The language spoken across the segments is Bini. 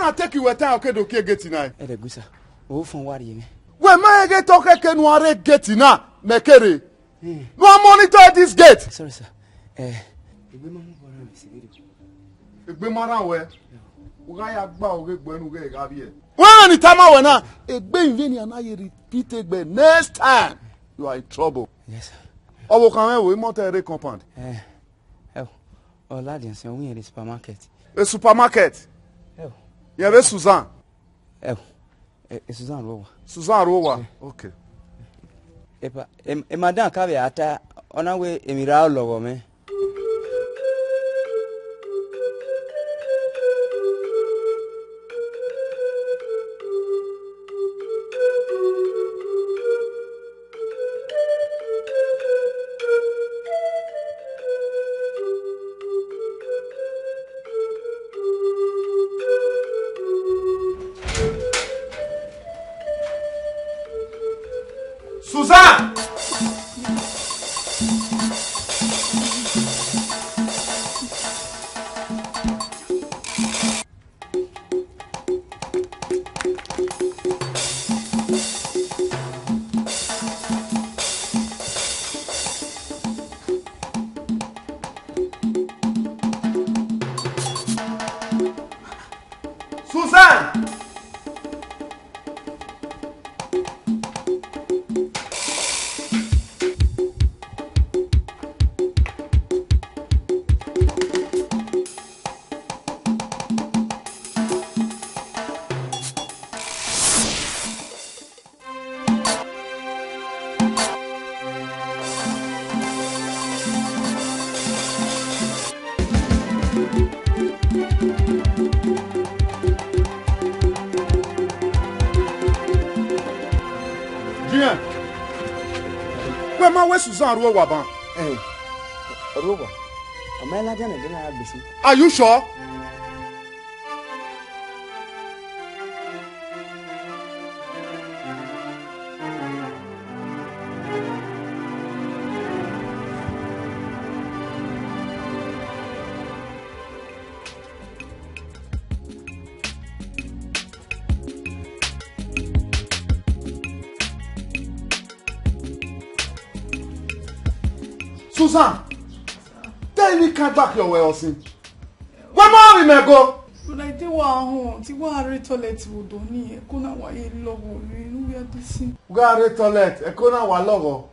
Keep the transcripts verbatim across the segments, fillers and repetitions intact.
I take you time, okay, do kie gate na. Ẹdẹgbisa, o fọn wa rrie mwẹ. Wẹ ma ghe tọ kẹkẹ nu a rre gate na, mẹ kere. Hmm. Nu a monitor this gate. Sorry, sir. Eh, egbe ma mu bọrọ mi si video. Egbe ma rhan wẹ. U gha ya gba oghe egbe ne u ghẹ gha vbiẹ. Wẹ ni tama wẹ na, egbe vbene a na ye repeat egbe next time, you are in trouble. Yes, sir. Ọvbokhan mwẹ vbe imọtẹ rre compound. Eh, oh, ọ ladian sin, ọ winna rre supermarket. A supermarket? Oh. Yẹn vbe Susan? Oh, eh, eh, Susan rre owa. Susan rre owa? Eh. Okay. Epa, em, eh, madam ka vbe a ta, ọ na wẹ emwi ra lọghọ mwẹ. Susan! Susan! Jiyẹn, wẹ ma wẹ Susan rre owa ban? Ẹn, ọ rre owa. Ọ ma ladian nẹ, ẹdẹ na ya gbe sin. Are you sure? Susan, te emwi kan gba khian wẹ ọsin. Wẹ ma rhie mẹ go. But I dey wa home, ti wa rre toilet vbe odọ ni, ẹko na wa ye lọghọ rre, ne u ya de sin. U gha rre toilet, ẹko na wa lọghọ.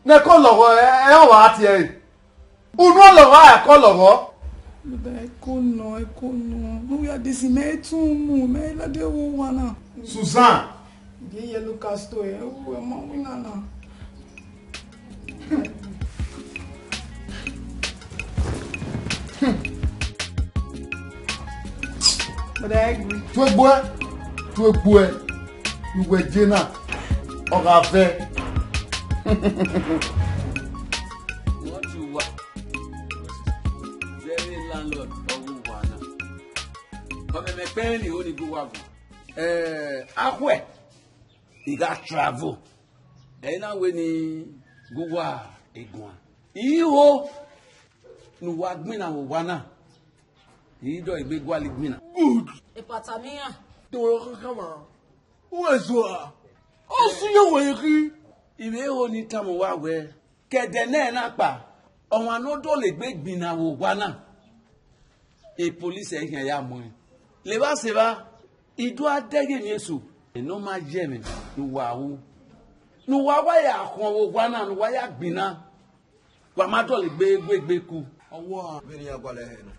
Ne ẹko lọghọ, ẹ, ẹ, ọ wa tie ẹre. Unu lọghọ, ẹko lọghọ. But ẹko nọ, ẹko nọ. Ne u ya de sin, mẹ tun mu, mẹ lade wo wa na. Susan. Ye yellow castor, ẹ, u, ẹ ma winna na. But I agree. Tuegbuẹ, tuegbuẹ, uwẹ je na, ọ gha vẹ. What you want? Very landlord, ọ wu wa na. Ọmọ mẹ pẹrẹn ni, o ni gu wa gu. Eh, akhuẹ. I gha travel. Ẹ i na wẹ ne I gu uwa eguan. I ho ne uwa gbinna vbe owa na, I dọlegbe gualọ igbinna. Good. Epata mẹ iran. Te wẹ kha ma, uwẹ zua. Ọ sẹ iye wẹ khin. I vbe ho ne I tama uwa wẹẹ, ke ẹdẹ nẹ na kpa, ọmwa ne ọ dọlegbe gbinna vbe owa na, e police ẹ i khian ya mu ẹn. Levba sẹ evba, I do a dẹghe emwi eso, enọ ma ye ẹmwẹ ne uwa ru, ne uwa wa ya khọn vbe owa na, ne uwa ya gbinna, wa ma dọlegbe gu egbe ku. Ọwa vbene iran gualọ ẹhẹ nọ.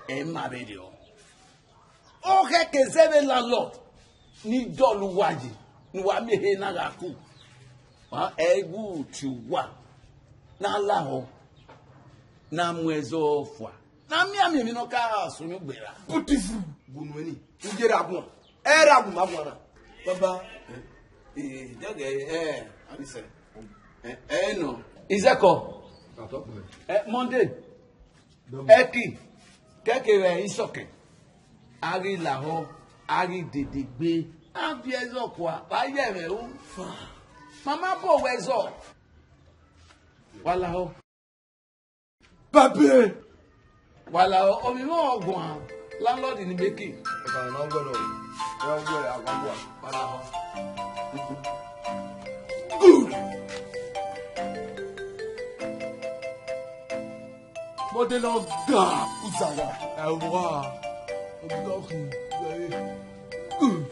Ẹ ma vberriọ. Ọ khẹke zẹ vbe landlord ni dọlọ uwa yi, ne uwa miẹn ehe na gha ku. Ẹ i gu tie uwa, ne a lahọ, ne a mu ẹzọ fua, ne a miẹn emwi ne ọ ka sunu gberra. Beautiful. Gu nuẹn ni, u ye ra guan. Ẹ ra gu ma guan na. Baba, eh, eh, dẹgẹ, eh, Anisẹ. Eh, eh, nọ. Izẹkọ. Atọ kpẹ. Eh, Monday. Dọmọ. Ẹki, kẹkẹ vbe isọkẹn. A ghi lahọ, a ghi dede gbe. A viẹ zọ kua, vbe a ye ẹmwẹ ru. Ma ma bọ wẹ zọ. Wa lahọ. Babe! Wala, ovbi mwẹ ọ guan. Landlord ni make. Ẹ ka na wẹ lọ. Ẹ wẹ agbagba. Good. Modelo ga. Uzaga. Ẹwa. Ọdọkun. Good.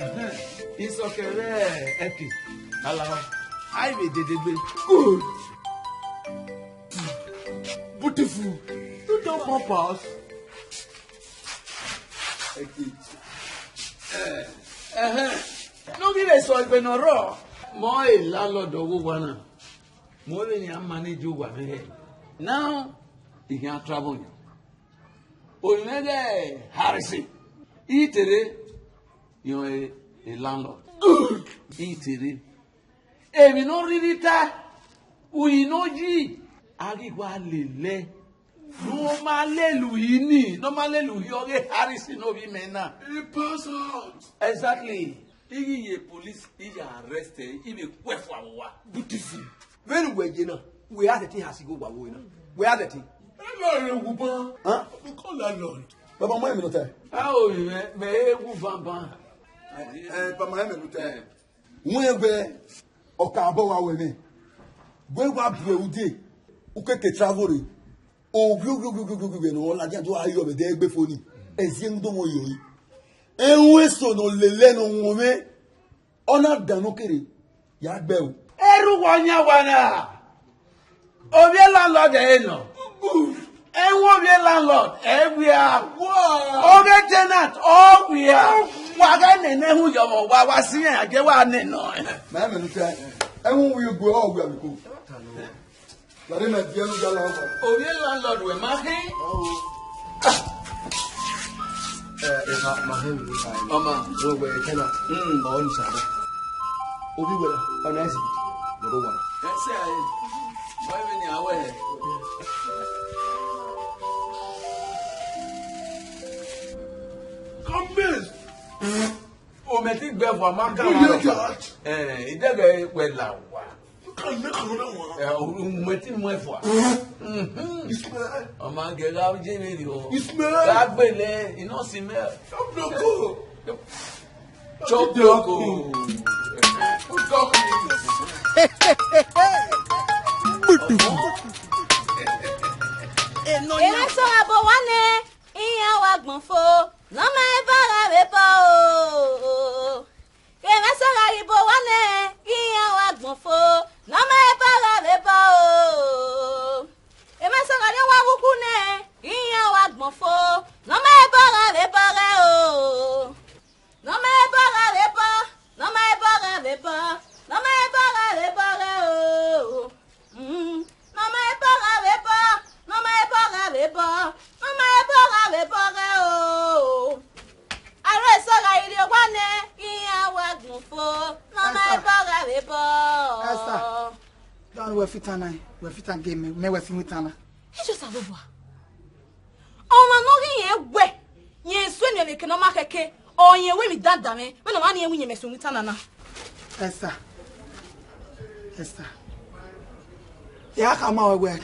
Ẹhẹn. Isọkẹrẹ ẹki. Ala. Ai vbe dede gbe. Good. Beautiful. You don't pump us. Ẹki. Ẹhẹn. Ne ọ ghi vbe sẹ egbe ne ọ rrọọ. Mẹ ọre landlord ọghe owa na. Mẹ ọre ne a manage owa mwẹ hẹ. Now, I khian travel yan. Orinmwẹ ghẹ Harrison. I te rre, irẹn ọre landlord. I te rre. Emwi ne ọ rhirhi ta, uyi ne ọ yi, a ghi wa lele. Ne ọ ma lele uyi ni, ne ọ ma lele uyi ọghe Harrison ovbi mẹ na. He pass out. Exactly. I ghi ye police, I ya arrest ẹre, I vbe khuẹ fua vbe owa. Beautiful. Vbene uwẹ ye na, wẹ a sẹtin ha sigho owa vbe na. Wẹ a sẹtin. Ẹ lọ rẹ wu ban. Huh? Call landlord. Baba, ma emwi ne ọ ta. A o, mẹ, mẹ e wu banban. Eh, baba, ma emwi ne ọ ta. Wẹ wẹ, ọ ka bọ wa wẹ nẹ. Wẹ wa bu ẹre ude, u keke travel rre. Ovbi ovbi ovbi ovbi ovbi ovbi ne ọ ladian do a yọ vbe ẹdẹ egbe fo ni. Ẹziẹ ne u do mwẹ yọ yi. Ẹmwẹ eso ne ọ lele ne ọ wọn mwẹ, ọ na dan ne ọ kere ya gbe ẹro. Erha uwa ọyan wa na. Ovbi landlord ẹre nọ. Ẹmwẹ ovbi landlord ẹ wia. Ọghe tenant ọ wia. Wa ghẹ nene hu yọ mwẹ owa, wa si iran ya gie wa nene ọẹn. Ma emwi ne u ta. Ẹmwẹ uwu igwe ọ wia biko. Lare mẹ biẹ ne u ya la ọkọ. Ovbi landlord wẹ ma khin. Eh, eha, ma hẹn vbe. Ọma. Wẹ wẹ tenant. Mm. Ọ ni sa da. Ovbi wẹ na, ọ na esi. Bọbọ wa. Ẹ sẹ ẹ. Wẹ vbe ni a wẹ. Come this. O mẹ ti gbẹ vua ma ka. Ẹ, idẹgẹ wẹ la wa. Ẹ, u mẹ ti mu ẹfua. Ismail. Ọma gẹ gha je vbe rriọ. Ismail. Gha gbele, I no smell. Chobloko. Chobloko. Emwa eso gha bọ owa nẹ, iran wa gbọn fo, ne ọ ma eva gha vbe bọ o. Emwa eso gha ghi bọ owa nẹ, iran wa gbọn fo, ne ọ ma eva gha vbe bọ o. Emwa eso gha rrie owa vbe ukhu nẹ, iran wa gbọn fo, ne ọ ma eva gha vbe bọ ghẹ o. Ne ọ ma eva gha vbe bọ, ne ọ ma eva gha vbe bọ, ne ọ ma eva gha vbe bọ ghẹ o. Mm, ne ọ ma eva gha vbe bọ, ne ọ ma eva gha vbe bọ, ne ọ ma eva gha vbe bọ ghẹ o. Aro eso gha rrie owa nẹ, iran wa gbọn fo, ne ọ ma eva gha vbe bọ. Esther. Don wẹ fitan na, wẹ fitan game, mẹ wẹ fi witan na. Ẹ Osanobua. Ọmwa ne ọ ghi rẹn wẹ, rẹn suẹn ne eke ne ọ ma khẹke, ọ rẹn wẹ emwi dandan mwẹ, vbene ọ ma rẹn wẹ iyẹn mẹ suẹn wintan na na. Esther, Esther, ya khama ruẹ wẹ,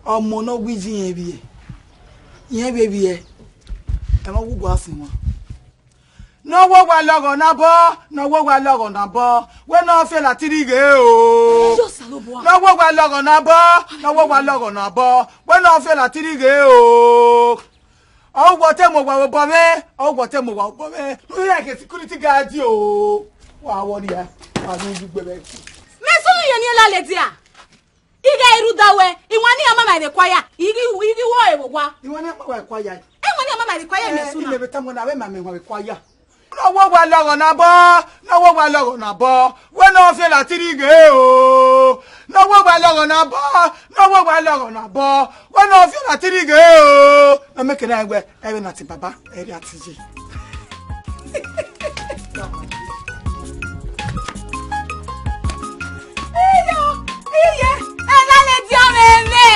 ọmọ ne ọ gu iye irẹn vbiẹ, irẹn vbiẹ vbiẹ, ẹmwẹ ọ gu gua sin wan. Ne ọ wo wa lọghọ na bọ, ne ọ wo wa lọghọ na bọ, wẹ ne ọ fiẹn lati rhie ighe o. Yo, Osanobua. Ne ọ wo wa lọghọ na bọ, ne ọ wo wa lọghọ na bọ, wẹ ne ọ fiẹn lati rhie ighe o. Ọ wọ te mu owa obọ mwẹ, ọ wọ te mu owa obọ mwẹ. Ne u ya ke security guard o. Wa wọ nia, wa ne u gbe mwẹ. Mẹ sunu ye ne lale dia. I gha rhie uda wẹ, iwan ni a ma ma vbe kua ya, I ghi, I ghi wọ ẹvbo owa. Iwan ni a ma wa kua ya. Iwan ni a ma ma vbe kua ya, mẹ sunu. Imẹ vbe tama na, vbe ma mẹ wa vbe kua ya. Ne ọ wo wa lọghọ na bọ, ne ọ wo wa lọghọ na bọ, wẹ ne ọ fiẹn lati rhie ighe o. Ne ọ wo wa lọghọ na bọ, ne ọ wo wa lọghọ na bọ, wẹ ne ọ fiẹn lati rhie ighe o. Ne ọ mẹ kere wẹ, ẹ vbe na ti baba, ẹ vbe a ti ye. Iyo, iye, ẹ na ladian mwẹ mwẹ.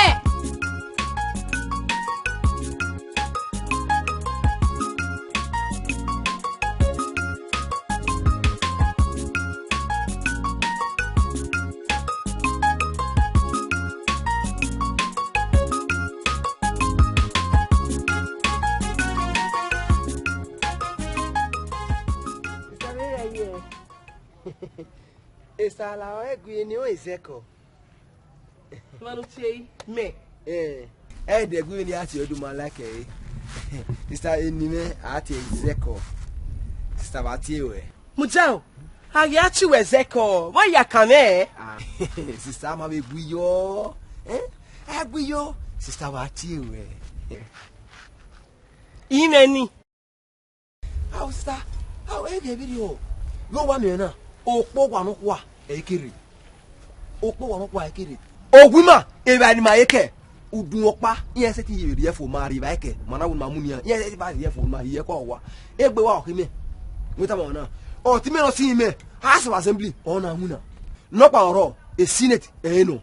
Esala ọre gu eni ọn Ezẹkọ. Manu tie yi. Mẹ. Eh, ẹ dẹ gu eni a tie ọdun ma like ẹ. Sister eni mẹ a tie Ezẹkọ. Sister vbe a tie ruẹ. Mujao, a ghi a tie uwẹ Ezẹkọ, vbọ ya kan mwẹ? Ah, sister ma vbe gu iyọ. Eh? A gu iyọ, sister vbe a tie ruẹ. Imẹ ni. Ao sister, ao, ẹ ghẹ vberriọ. Vbe uwa miẹn na, okpọ owa nọkhua ẹ i ke rre. Okpọ owa nọkhua ẹ i ke rre. Owu ima, evbare ne ima ye kẹ, udun ọkpa, iran sẹtin ye rhie fo ma rri evbare kẹ, ma na wu ne ma mu nian, iran sẹtin ba rhie fo ma rhie kọ owa. Egbe wa ọ khin mẹ. Wẹ tama ọna. Ọtẹn mẹ ne ọ si imẹ, House of Assembly, ọ na winna. Nọkpa ọrọ, e Senate, ẹ i nọ.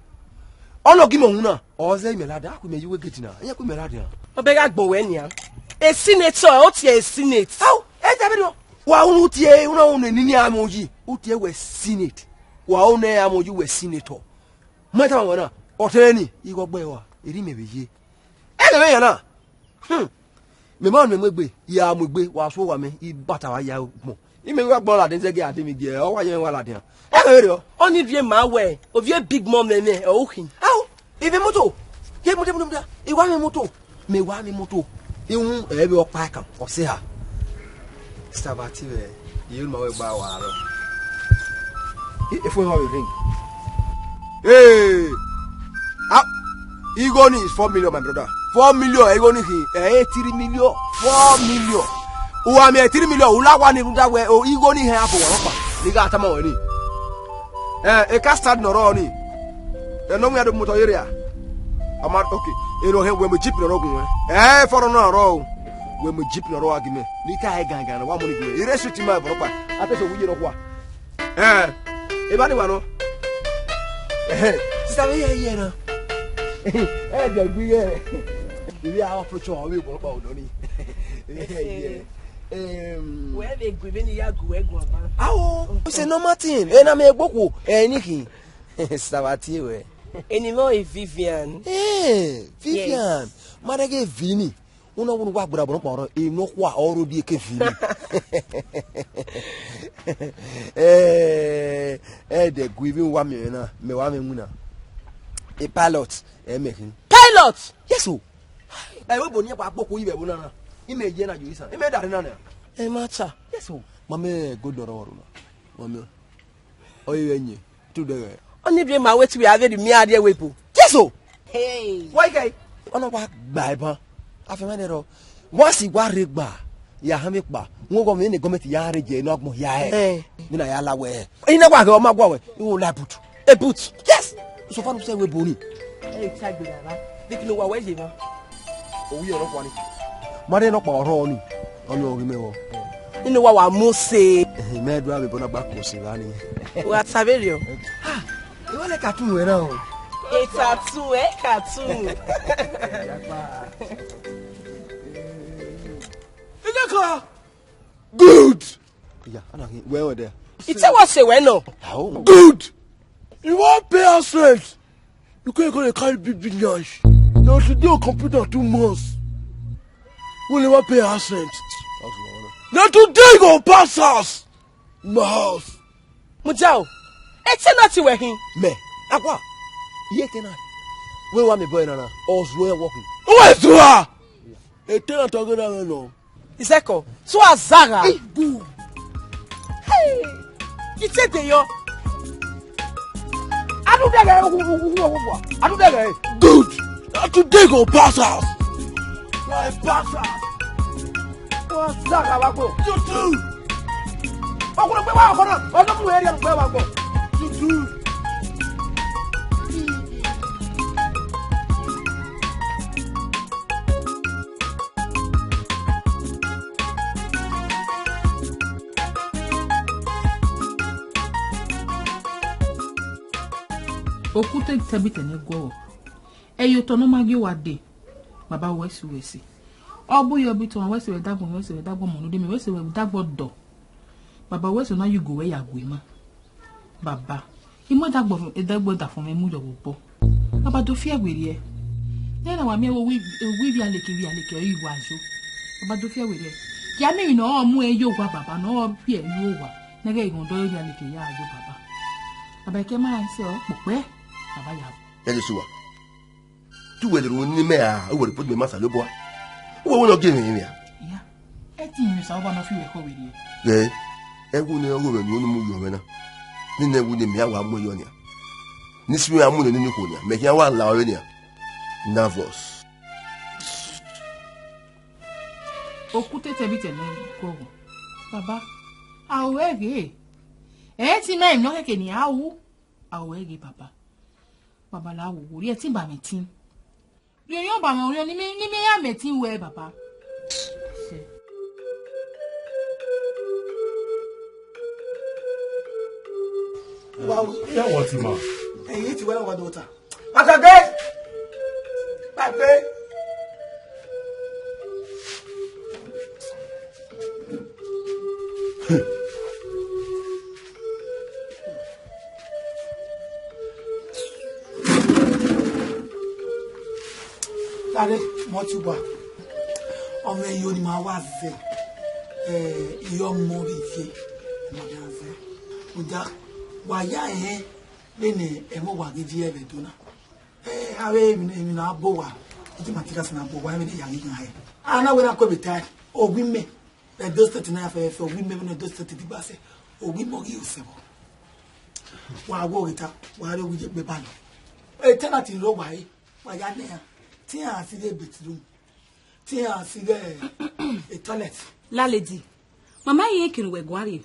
Ọ na gi mẹ uhunmwu na, ọ zẹ imẹ ladian, a khu imẹ ye uwu gate na, iran khu imẹ ladian. Ọ bẹ gha gbọn wẹ nian. E senator, ọ tie e senate. Ao, ẹ ta vberriọ. Wa unu tie, unu unu ni ni a mẹ oyi. U tie wẹ senate. Wa unu a mẹ oyi wẹ senator. Ma tama wẹ na, ọtẹn ni, ighẹ ọgbe wa, erha imẹ vbe ye. Ẹ lẹ vbe yan na. Hmm. Mẹ ma miẹn mu egbe, ya mu egbe, wa so owa mẹ, I bata wa ya gbọn. Imẹ wa gbọn ladian zẹgiẹ a de mi giẹ, ọ wa yẹn wa ladian. Ẹ vbe rriọ. Ọni rhie ma wẹ, ovbi e big mom mẹ, ọ u khin. Ao, ivbi moto. Ye mudia, mudia, mudia. I wa mwẹ moto. Mẹ wa mwẹ moto. Ihun ẹ vbe ọkpa kan, ọ sẹ ha. Sister vbe a tie ruẹ, iye ma wẹ gba wa rọ. E, e phone họn vbe ring. Hey! Ah, igho ni is four million, my brother. Four million, igho ni khin, eh, three million, four million. Uwa miẹn three million, u la wa ni rhunmwuda wẹ, o, igho ni hẹn a fo wa rọkpa. Ni gha tama wẹ ni. Eh, e ka start nọ rọ ni. Eh, no, we are the motor area. Ama, okay. Eno hẹn wẹ mu jeep nọ rọ gun wẹ. Eh, fọrọ nọ rọ o. Wẹ mu jeep nọ rọ wa gi mẹ. Ni ka hẹ gangan, wa mu ni gun wẹ. Ire street ma vbe rọkpa. A te so wu ye rọ kua. Eh, eba ni wa nọ. Eh, sister, vbe iye na. Eh, de gbe iye. Ivbi a approach ọ, vbe gbọlọkpa odọ ni. Vbe iye. Em. Wẹ vbe gu vbene I ya gu wẹ guan ban. Ao, it's a normal thing. Eh, na me gbokwo, eh, ni khin. Sister, vbe a tie wẹ. Eni mwẹ ọre Vivian. Eh, Vivian. Yes. Ma rẹn ghe Vini. Una wunu wa gbera bọ nọkpa ọrọ, emwi nọkhua ọre odieke Vini. Eh, ẹ dẹ gu ivbi wa miẹn na, mẹ wa mwẹ winna. E pilot, ẹ mẹ khin. Pilot? Yes o. Ẹ wẹ bo ni wa gboko ivbi ẹvbo na na. Imẹ ye na yo isan. Imẹ da rre na na. Ẹ ma ta. Yes o. Ma mẹ gold ọrọ ọrọ na. Ma mẹ. Ọ ye vbe ẹyin, te u dẹghẹ. Ọni rhie ma wẹ te uwẹ a vbe rhie miẹn a rrie ẹvbo ebo. Jesu! Hey! Wa i ghe? Ọ na wa gba ẹban. Afianma nẹ rọ. Wa si wa rre gba, ya hanmwẹ ekpa. Wọn gọ mwẹ ne gọọmenti ya rre je ne agbọn hia hẹ. Eh. Vbene a ya la wẹ. Ina wa ghe ọ ma gua wẹ, i wo la butu. A boot. Yes! So far, u sẹ wẹ boni. Ẹ ta gbe ra. Deki no wa wẹ ye ma. Owiẹ ọrọkpa ni. Ma rẹn nọkpa ọrhọ ni, ọni ọ ghi mẹ vbọ. Inu wa wa mu se. Mẹ do avbe bona gba ko se gha ni. Wa ta vberriọ. Ah, I wa lẹ cartoon wẹ na o. E cartoon, e cartoon. Ejaka. Good. Yeah, ana ghi wẹ wẹ there. Ite wa se wẹ nọ. How? Good. You wan pay house rent? You can't go dey carry big big nyash. Now today will complete na two months. We never pay house rent. Now today you go pass house. My house. Mujao, e tenant wẹ khin? Mẹ, akwa. Iye tenant. Wẹ wa mẹ boy nana. Ọzuẹ working. Who is you? A tenant again, I don't know. Iseko, so azagha. Hey, ite de yọ. Anu dẹghẹ, anu dẹghẹ. Good. Now today go pass house. Why pass house? Wọ́n azagha wa gbọ. You too. Ọkùnrin pé wá ọkọ náà, ọjọ́ fún ẹ̀rí ẹ̀rù pé wá gbọ. You too. Oku te tẹbitẹ ne guọghọ. Ẹ ye otọ ne ọ ma gie uwa dee, baba wẹ si wẹ si. Ọ bu yọ obitọ, wẹ si wẹ dagbọn, wẹ si wẹ dagbọn mọ ne odemi, wẹ si wẹ dagbọn dọ. Baba wẹ si na ya ugo wẹ ya gu ima. Baba, I mu ẹdagbọn, ẹdagbọn dafọn mwẹ mu yọ vbe obọ. Baba do fi ẹwe rriẹ. Nene wa miẹn wẹ owi, owi via leke, via leke, ọ i wa yo. Baba do fi ẹwe rriẹ. Kia miẹn emwi ne ọ mu ẹn ye owa baba, ne ọ biẹ ye owa. Nẹghẹ ighọn dọ via leke ya yo baba. Baba, eke ma se ọ kpokpe, baba ya. Ya Jesu wa. Tu wẹ ru ni mẹ a, wẹ ru put me masa lo bua. Wẹ wẹ no ge ne ya. Ya. E ti yin sa oba no fi wẹ ko wẹ rie. Ye. Ẹwu ne ọghe mwẹ ni unu mu yọ mwẹ na. Ni ne ẹwu ne mẹ a wa mu yọ nia. Ni si a mu ne ni ko nia. Mẹ khian wa la ọre nia. Nervous. Okutete bi te ne ko. Baba, a ru ẹre ghe. Ẹ ti mẹ emwi nọ khẹke ne a ru, a ru ẹre ghe, baba. Baba, la wo wo, rhie ẹtin ba mwẹ ẹtin. Rhie ọyọn ba mwẹ ọyọn, ne mẹ, ne mẹ ya mwẹ ẹtin wẹ, baba. Wow. Yeah, what, ma? Hey, you eat well, what daughter? Pàtàkì! Pàtàkì! Tare, mọ ti wa. Ọmọ ẹyo ni ma wa zẹ. Eh, iyo ọmọ rhie ivie. Ma ya zẹ. Uda, wa ya ẹhẹn, vbene ẹmwẹ wa ghi viẹ vbe Ẹdo na. Eh, avbe emwi, emwi na bo wa, iti materials na bo wa, emwi ne ya ghi ghan hẹ. A na wẹ na kue vbe tae, owa imẹ, Edo State na ya fẹfẹfẹ, owa imẹ vbene Edo State digba sẹ, owa imẹ ọ ghi ru sẹ vbọ. Wa wo ghe ta, wa rrie owa iye egbe ba nọ. E tenant rre owa ẹre, wa ya nẹ iran, te iran si ghe bedroom, te iran si ghe, eh, toilet. Landlady, ma ma rẹn eke ne uwẹ guan rrie.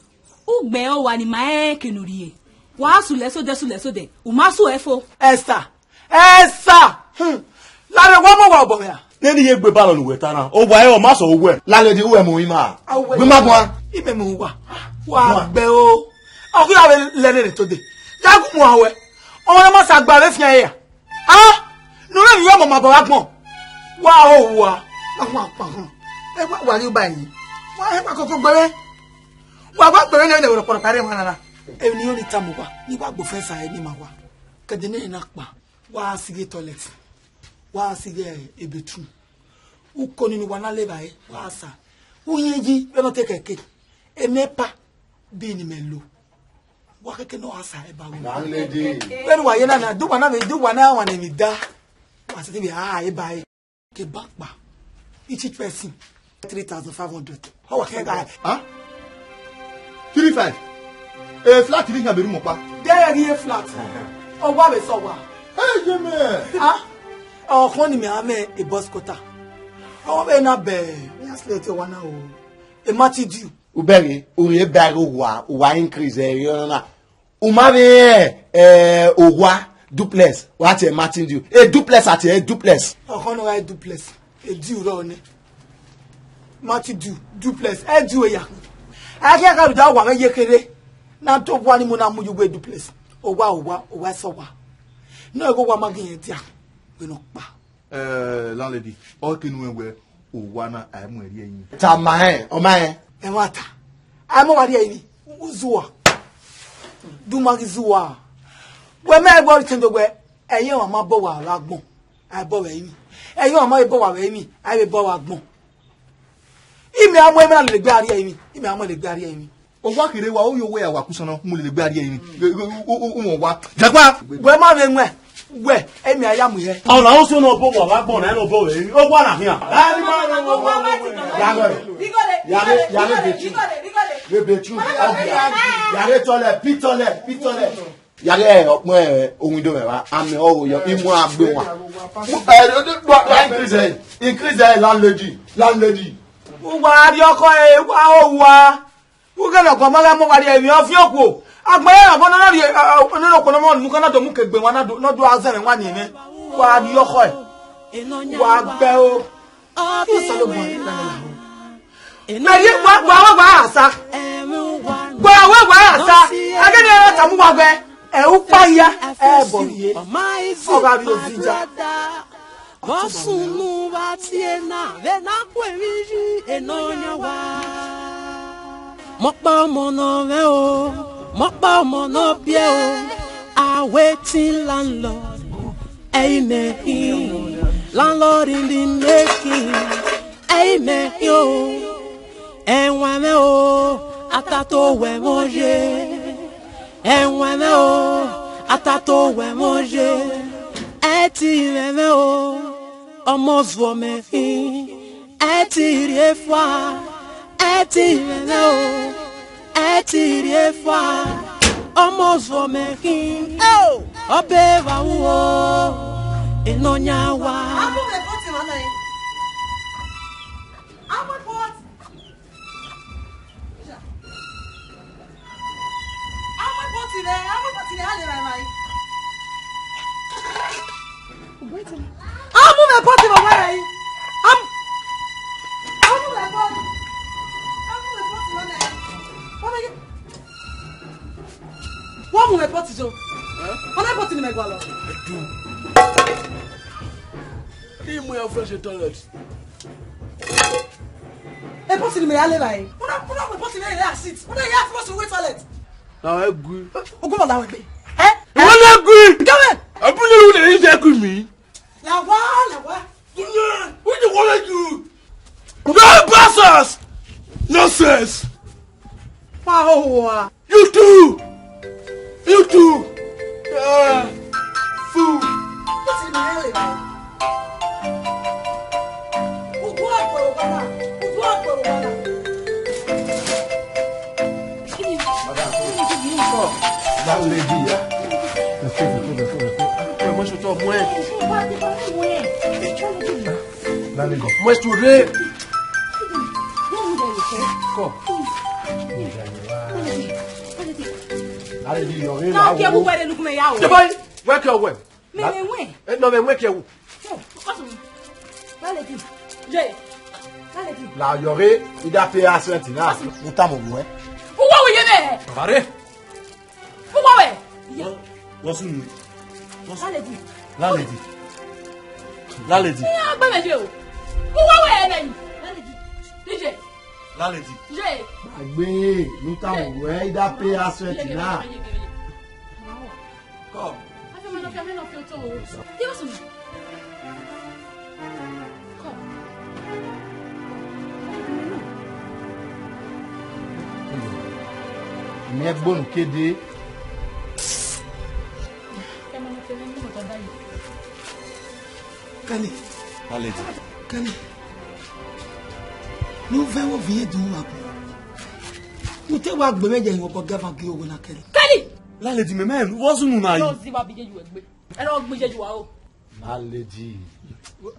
Ugbẹn ọre owa ni ma rẹn eke ne u rrie. Wa sulẹ sodẹ, sulẹ sodẹ, u ma su ẹre fo. Esther, Esther, hmm. Lare wa mu owa obọ mwẹ ra? Nene iye egbe balọ ne uwẹ ta na, owa ẹre ọ ma sẹ uwẹ. Landlady, uwẹ mu ima. Awẹ. Gbe ima guan. Imẹ mu uwa. Wa gbẹ o. Ọ ghi a vbe lẹ nene to dee. Ya gu mu awẹ. Ọmwa ne ma sa gba vbe fian ẹre ra? Ah, ne u rhe vbe ọmọ ma bọ agbọn. Wa ho wa, ma hu akpan họn. Ẹ wa wa rri uba yi. Wa hẹ wa koko gbere. Wa wa gbere ne ne wẹrẹ kpọrọ kare wa nana. Emwi ne I rhie tama uwa, ne I wa gbe ofẹnsa ẹre ne ima wa. Kẹdẹ ne na kpa, wa si ghe toilet. Wa si ghe, e, bedroom. Uko ni ne uwa na le evbare, wa sa. Uyin yi, vbene ọ te kẹke. Emẹ pa, bi ne imẹ lo. Wa keke ne ọ gha sa eba wẹ. Landlady. Vbene uwa ye na na, do uwa na vbe, do uwa na wan emwi da. Wa sẹtin vbe a eba ẹre. Ke ba kpa. Each person three thousand five hundred. Ọ wa kẹ ga. Ah? Three five. E flat ni khan be ru mọ kpa. Dẹ ghi e flat. Ọ wa vbe sẹ owa. Hey, ye mẹ. Ah? Ọkhọn ni mẹ a mẹ e boss quarter. Ọ vbe na bẹ. Ya slate wa na o. E Matthew Dew. U bẹghe, u rhie ba ghe owa, uwa increase ẹre na. U ma vbe rẹn, eh, owa duplex, wa tie Matthew Dew. E duplex a tie duplex. Ọkhọn ne ọ gha duplex, e Dew rrọọ nẹ. Matthew Dew, duplex, e Dew eya. A ghi a gha rhunmwuda owa mwẹ ye kherhe, na do owa ni mu na mu ye uwu duplex. Owa, owa, owa sẹ owa. Ne ọ ghe owa ma ghi rẹn dia, wẹ ne ọ kpa. Eh, landlady, ọ ke nu wẹ, owa na, a i mu ẹre rhie ẹre. Tama rẹn, ọ ma rẹn. Ẹmwata, a i mu owa rhie ẹre, u zuwa. Du ma ghi zuwa. Wẹ mẹ ẹgbẹ ọre tẹndo wẹ, ẹyẹ ọmwa ma bọ owa vbe agbọn, a i bọ vbe ẹrinmwi. Ẹyẹ ọmwa ma bọ owa vbe ẹrinmwi, a i vbe bọ vbe agbọn. Imẹ a mu ẹmwẹ na lele egbe a rhie ẹrinmwi, imẹ a mu lele egbe a rhie ẹrinmwi. Owa kherhe wa, u yo wẹ ya wa kusan na, mu lele egbe a rhie ẹrinmwi. U, u, u, u, wa. Jagba! Wẹ ma vbe wẹ, wẹ, emwi a ya mu hẹ. Ọna oso ne ọ bọ owa vbe agbọn na, ne ọ bọ vbe ẹrinmwi. Owa na khian. Ya ghe, ya ghe, ya ghe bedroom. Ghe bedroom. Ya ghe toilet, pit toilet, pit toilet. Ya ghe ọkpẹn, eh, window mwẹ vba, amẹ ọ gho yọ, imu a gbe wan. Eh, do, do, do, increase, eh, increase, eh, landlady, landlady. Uwa rrie ọkhọ, eh, wa ho wa. Ughẹ ne ọgua ma gha mu owa rhie ẹrinmwi, ọ viẹn okhuo. Agbọn iran ọgọ ne ọ na rhie, eh, eh, ne okhuo ne ọ mu ka na do mu ke egbe wan na do, ne ọ do a zẹmwẹ wan ni mwẹ. Wa rrie ọkhọ, eh. Wa gbẹ o. Osanobua, mẹ rhie wa, wa, wa, wa sa. Wa, wa, wa sa. A ghe ne ọ tama uwa wẹ, ẹ u kpa hia, ẹ bọ rhie. Ọ gha rrie ozinza. Vbọ sunu vbe tie na, vbe na ku emwi yi Nọyaẹnmwa. Mọkpa ọmọ ne ọ mwẹ o, mọkpa ọmọ ne ọ biẹ o, a waiting landlord, ẹ i mẹ hin, landlord in the making, ẹ i mẹ hin o, ẹwaẹn mwẹ o, a ta to wẹ ẹmwẹ oye, ẹwaẹn mwẹ o. Atato wẹ mwẹ oye, ẹ ti mwẹ mwẹ o, ọmọ zuọ mẹ khin, ẹ ti rhie fua, ẹ ti mwẹ mwẹ o, ẹ ti rhie fua, ọmọ zuọ mẹ khin, ọbe evba ru o, enọyan wa. Amu mwẹ pọti mwa na. Amu pọti. Amu pọti rẹ, amu pọti rẹ, a lè ra emwa yi. Amu mwẹ pọti vbe ọwẹ rẹ yi. Am-, amu mwẹ pọti. Amu mwẹ pọti vbe ọwẹ rẹ yi. Wa mu mwẹ pọti zo. Ọ na pọti ne mẹ gualọ. Edu. Te I mu ya flush toilet. E pọti ne mẹ ya lele ẹre. Una, una mu pọti ne ya sit. Una ya flush away toilet. Na ẹ gui. Ogun ma la wẹ gbe. Eh? Wọ́n lé gui. Come here. Abúlé wo lè yí jẹ́ gui mi? La wa, la wa. Who dey worry you? No bastards! Nonsense! Pa owa. You too! You too! Ah, fool! Madam, come. That lady, yeah. Ẹ mọ sotọ ọmọ ẹ. That lady. Mọ ẹsùn rẹ. Come. That lady, you're in. Now, okay, who were they looking at you? Wake your way. Me, me, wait. Eh, no, me, wake your. That lady. Jay. That lady. La yọghe, ida pe asẹnti na. Uta mo wẹ. Uwa wẹ ye mẹ. Bare. Uwa wẹ. Wọ́n sùn mí. That lady. That lady. That lady. Ní agbẹ́mẹ̀jẹ̀ o. Uwa wẹ ẹ̀ nẹ̀yìn. That lady. D J. That lady. Jay. Agbe, uta mo wẹ, ida pe asẹnti na. Come. Mẹ gbonu kede. Kẹnẹ. Aledi. Kẹnẹ. Ne u vẹ vbe ovbi ẹdun wa bu. U te wa gbe mwẹ ye ẹmwẹ obọ gava gi owo na kẹnẹ. Kẹnẹ. Laledi, mẹ, mẹ, vbọ sunu na yi? Yọ zi wa bi ye yu egbe. Ẹ na gbe ye yu aro. Laledi.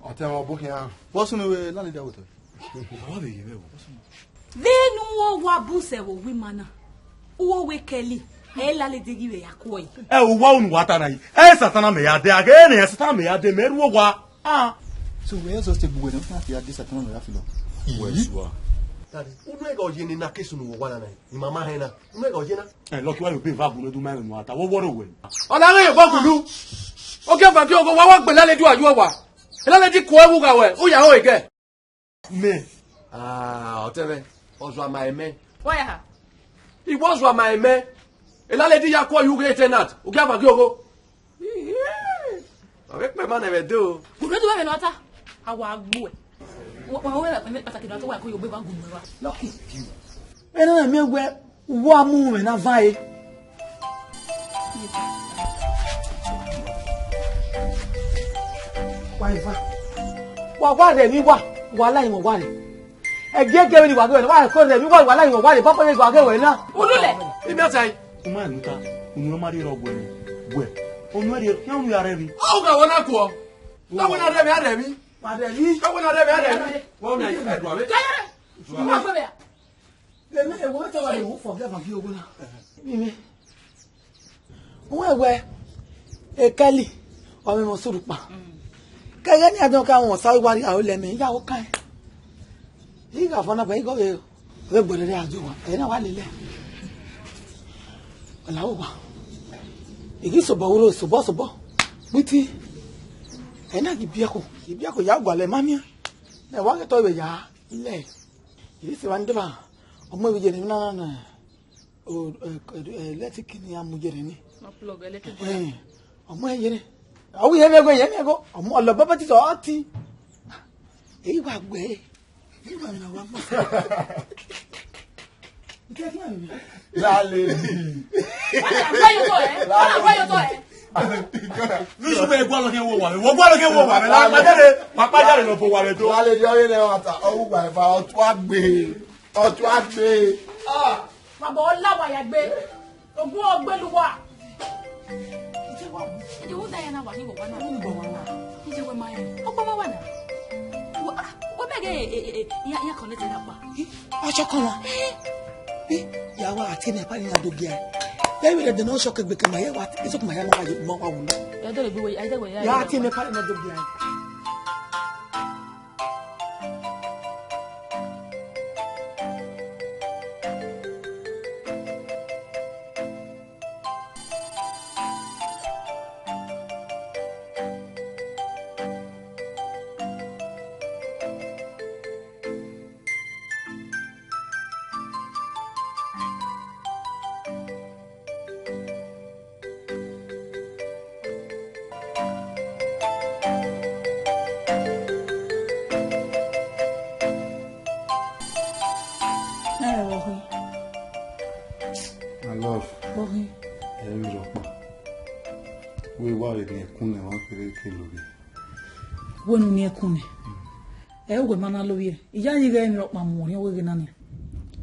Ọtẹn mwẹ ọbokhian. Vbọ sunu wẹ laledi awotọ? Ọ vbe ye mwẹ o. Vbene uwa wa bu sẹ vbe owa ima na, uwa wẹ Kelly, ẹ laledi ghi vbe ya kuọ yi. Ẹ o, uwa unu wa ta na yi. Ẹ Satan na mẹ ya dẹ, a ghe ne Satan na mẹ ya dẹ, mẹ rhuo owa. Ah. So wẹ just take buwe na, na ya dẹ Satan na mẹ ya filọ. Uwẹ sua. Daddy, unu ẹghẹ ọ ye ne na ke sunu vbe owa na na, imama hẹ na. Unu ẹghẹ ọ ye na. Ẹ, Lucky, wa yo be va gun ne du ma ẹmwẹ ne uwa ta, wọ wọrọ wẹ. Ọ na ghe ye obọ gulu. Ogieva ghi ọghe wa, wa gbe laledi uwa yu owa. Laledi kuọ ẹwu gha wẹ, u ya ho egẹ. Mẹ. Ah, ọtẹn mwẹ, ọ zua ma emẹ. Why ha? Iwọ zua ma emẹ. Laledi ya kuọ yu ghe tenant, Ogieva ghi ọghe. Ọ vbe kpẹ ma nẹ vbe do. Gu ne du ẹmwẹ ne ọ ta, a wa gbuẹ. Wa, wa, wa, wa, pàtàkì dọ, wa ko yo gbe wa gu nẹ wa. Lucky. Ena na miẹn wẹ uwa mu mwẹ na van e. Wa eva. Wa, wa rẹ emwi wa, wa la emwi wa rẹ. Ẹgiẹgiẹ vbene wa ghe wẹ na, wa ko rẹ emwi wa, wa la emwi wa rẹ, papa ne wa ghe wẹ na. Unu lẹ. Imi ọta yi. U ma nu ta, unu ma rhie rọ guẹ, guẹ. Unu rhie, khian unu ya rẹ emwi. Ọ gha wẹ na kuọ. Ka wẹ na rẹ emwi, a rẹ emwi. Ma rẹ emwi. Ka wẹ na rẹ emwi, a rẹ emwi. Wa na yi ẹdua vbe. Ka ya rẹ. Ma gbe vbe a. Lele, ewo te wa le wu fọ gẹ ma gi owo na. Mimi. Wẹ wẹ, e Kelly, ọ mwẹ emọ sẹ urhukpa. Kẹghẹ ne a dọn ka wọn sa wa rhie aro lẹ mẹ, ya ho kan. I gha fọ na ba igho vbe, vbe gberere a ju wa, ẹ na wa lele. Ọ la owa. I ghi sobọ uro, sobọ, sobọ. Biti. Ẹ na ghi biẹko, ghi biẹko ya gualọ ma miẹn. Ẹ wa ghe tọ vbe ya lẹ. I ghi se wa ndeva. Ọmọ vbe yere na na. O, eh, eh, electric ni a mu yere ni. Ma plug electric wire. Eh, ọmọ yere. Awu yere go, yere go. Ọmọ ọlọ baba ti sọ ọti. Èyí wà gbẹ. Èyí wà nà wà mọ. Nke kí ni? Laledi. Why you go, eh? Why you go, eh? Nusu vbe gualọ khian wo wa vbe, wo gualọ khian wo wa vbe, la kpajare, ma kpajare nọ fo wa vbe do. Wa le di ọghe nẹ wa ta, ọ wu wa eva, ọtua gbe, ọtua gbe. Ah, ma bọ la wa ya gbe. Ogun ọgbẹlu wa. Ije wa, ije wo da ya na wa ni wo wa na. Ni wo wa na. Ije we ma ya. Ọkpa ma wa na. Wo, ah, wo bẹgẹ, eh, eh, eh, ya, ya connect na kpa. Ọchọkọmwa. Eh, ya wa ati ne pa ni na do bia. Bẹẹ vbe ẹdẹ ne ọ shọke gbe ke ma ya wa, iso ke ma ya ma wa, ma wa wu. Ya dẹ gbe we, ya dẹ gbe ya. Ya ati ne pa ni na do bia. Ẹ vbọ khin? My love, vbọ khin? Ẹ i rhọkpa. Wẹ wa vbe ne ẹkun nẹ, wa kere ke lovbiẹ. Wẹ ne u ni ẹkun nẹ? Ẹ, wẹ ma na lovbiẹ. I ya ye ighẹ emwi rhọkpa mu orhiọn wẹ ghe na nian.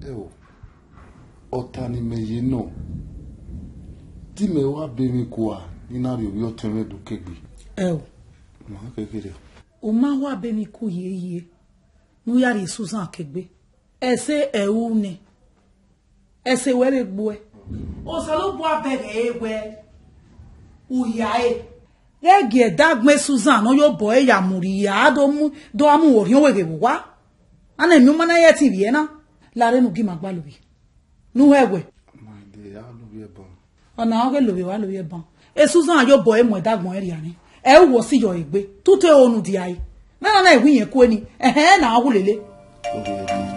Ẹ o. Ọta ne imẹ ye nọ, te imẹ wa be emwi kua ne I na rhie ovbi ọtẹn mwẹ do ke egbe. Ẹ o. Ma kekere. U ma wa be emwi ku hiehiere ne u ya rhie Susan ke egbe. Ẹse ẹ ru nẹ, ẹse wẹ vbe gbuẹ. Osanobua bẹghe ẹre wẹ u hia ẹre. Ghẹ gie ẹdagbọn Susan ne ọ ye obọ ẹre ya mu rhie, a do mu, do a mu orhiọn wẹ ghe vbe owa. A na miẹn uma na ye ẹtin vbiẹ na, la rre ne u gi ima gbalọ ovbi ne u hẹ wẹ. Ma de, a lovbiẹ ban. Ọna ọghe lovbiẹ wa lovbiẹ ban. E Susan ya obọ ẹre mu ẹdagbọn ẹre rhia nẹ, ẹ i wọ si yọ egbe, te u te ho ne u dia ẹre. Nana na iwinna ku eni, ẹhẹn, na wu lele. Ovbiẹ de.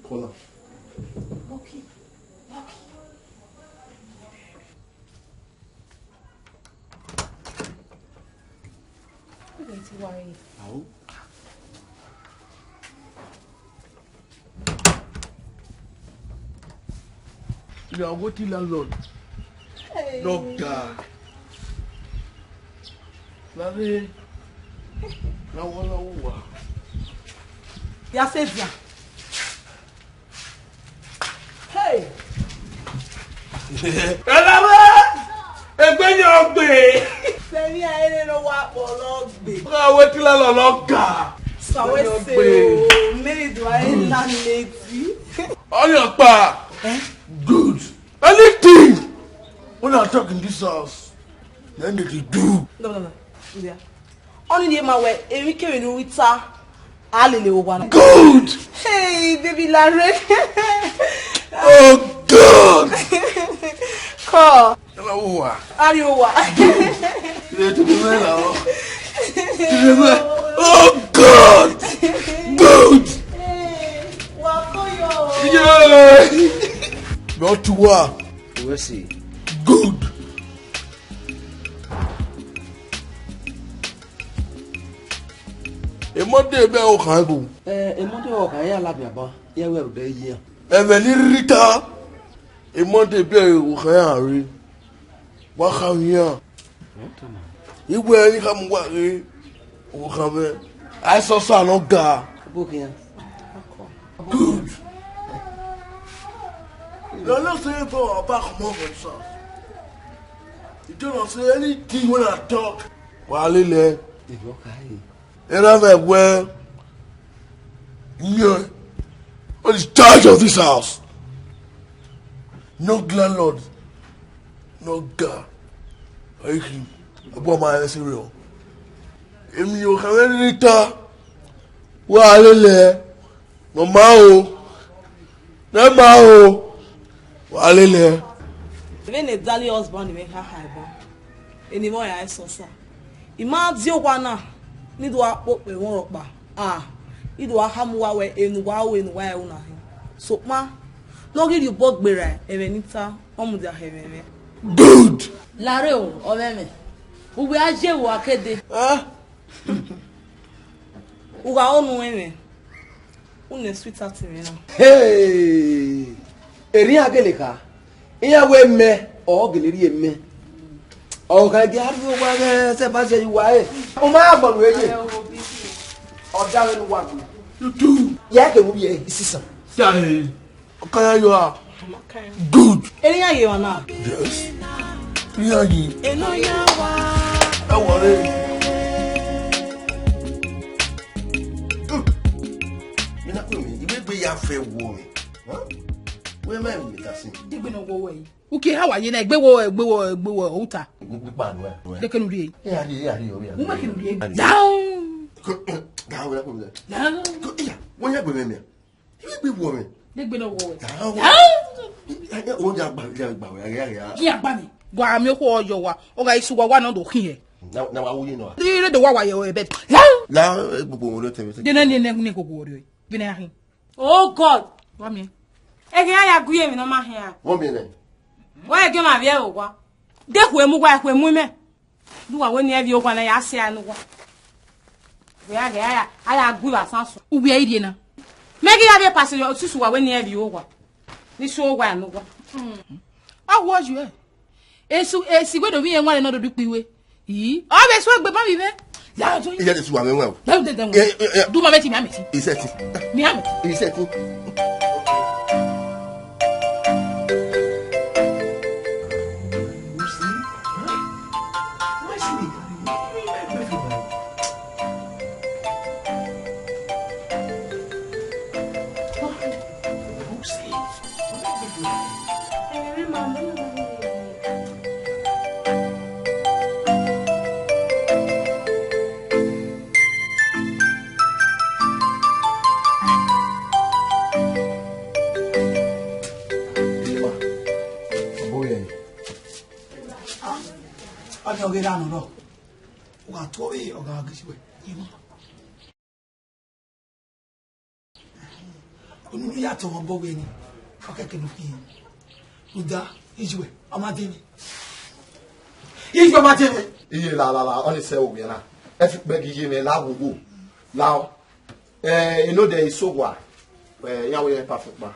Kola. Lucky, Lucky. Who dey ti worry? Awo. You are waiting landlord. Hey. Doctor. Lare. Na wala wa. Ya se dia. Hey! Ẹlẹ́wẹ̀! Egbe ni ọ gbe! Sẹ́ni ayẹyẹ ló wá pọ̀ lọ gbé. Ó wá wé tí lálọ́ lọ gà. Sàwé Egbe ni ọ se gbe. O, mẹ́rin dùn ayé ńlá ni létí. Ọyàn pa. Eh? Good. Anything una talk in this house, then they dey do. No, no, no. Yeah. Ọni ye ma wẹ emwi kemwi ne u ta, a lele owa na. Good. Hey, baby Lare. Oh God. Call. Hello, wa. Are you wa? Good. Today to be well, oh. Today well. Oh God. Good. Hey, wa ko yo. Yeah. Not to wa. We'll see. Good. Emọdé bẹ okhan ebo. Ẹ, emọdé okhan ya labia ba, ya wẹ rudẹ yi. Ẹmwẹ ni rita, emọdé bẹ okhan ya re. Wa kha wian. Iwe ni kha mu wa re, okhan vẹ. Aisọsa nọ ga. Good. You are not saying for our back home for yourself. You don't say anything when I talk. Wa lele. Era vbe wẹ, you are the charge of this house. No landlord, no guard. Ọyikhi, ọbọ ma rẹn sẹ rriọ. Emwi ne okha mwẹ rhirhi ta, wa lele, ne ọ ma o, ne ọ ma o, wa lele. Vbene Dali husband mwẹ kha kha eva, eni mwẹ ya sẹ osa. I ma die owa na, ne I do gha kpokpo ẹmwẹ ọkpa, ah, I do gha khama uwa wẹ enu uwa ru, enu uwa ru na hin. Sokpan, ne ọ ghi rhie obọ gberra ẹmwẹ ne I ta, ọ mudia khẹ ẹmwẹ mwẹ. Good! Lare o, ọmwẹmwẹ. Uwẹ a ye vbe uwa kede. Ah! U gha ho ne u rẹn mwẹ, u nẹ sweetheart mwẹ na. Hey! Erriọ iran gele kha, iran wẹ mẹ, ọ gele rhie mẹ. Ọ kha gie a rhie owa mwẹ, sẹ ba sẹ uwa ẹre. U ma ya gbọnnọ eye. Ọ da mwẹ ne uwa gbe. Tutu. Ya ke mu ye isisan. Ọkaya yo a. Good. Ere iran ye emwa na? Yes. Iran ye. Ẹ wọre. Good. Mi na kue mi, iwegbe ya fẹ wo mi. Huh? Wẹ ma mi ta sin. Digbe no wo wẹ. Uki ha wa ye na egbe wo, egbe wo, egbe wo uta. Gbigba nu ẹ. Dekenu rie. E ya rie, e ya rie, o ya. Mo ma kinu rie. Down. Ga we ko mi. Down. Ko iya, wo ya gbe mi. Iwegbe wo mi. Degbe no wo wẹ. Down. Down. O ya gba, ya gba we, ya, ya, ya. Ki agba mi. Gua mi okhuo ọyọ wa. Ọ gha isu wa wa nọ do khian. Na, na wa wuyi nọ. Ri re do wa wa ye o ebe. Down. La, eh, gbogbo wọn ló tẹ̀wé sí. Dena ni ne ne gbogbo ori. Vbene a khin. Oh God! Wa miẹn. Ẹghẹ iran ya gu ye emwi ne ọ ma khian. Vbọ miẹn nẹ? Wa ẹgiọma vbiẹ vbe owa. De khue mu uwa, khue mu imẹ. Ne uwa wẹ ne irẹn vbiẹ owa na ya sẹ anu uwa. Wẹ a ghẹ a ya, a ya gu vbe asan sunu. Uwẹ i rhie na. Mẹ ghi ya rhie pasi susu uwa wẹ ne irẹn vbiẹ owa. Ne I suẹn owa anu uwa. A wọ yu ẹ. Esu, esi wẹ do vbe iran wanrẹ ne ọ do dukpe iwe. Ii, ọ vbe su egbe ma vbe mwẹ. Ya do. Iye de su wa mwẹ wa o. Ya do de de. Eh, eh, eh. Du ma mẹ ti, mi a mẹ ti. Iye ti. Mi a mẹ ti. Iye ti. Ọni ọghe ra nọ rọ, u gha tuẹ ọvbehe, ọ gha ghi si wẹ, ima. Unu ya tọn obọ wẹ ni, ọ kẹkẹ ne u khin. Rhunmwuda, ijuẹ, ọ ma dee mwẹ. Ijuẹ ma dee mwẹ. Iye la, la, la, ọni sẹ ovbi ẹre na. Ẹ fi kpẹ ghi ye mwẹ la wowo. La ọ. Eh, you know there is so wa. Eh, iran wẹ iran pa fukpa.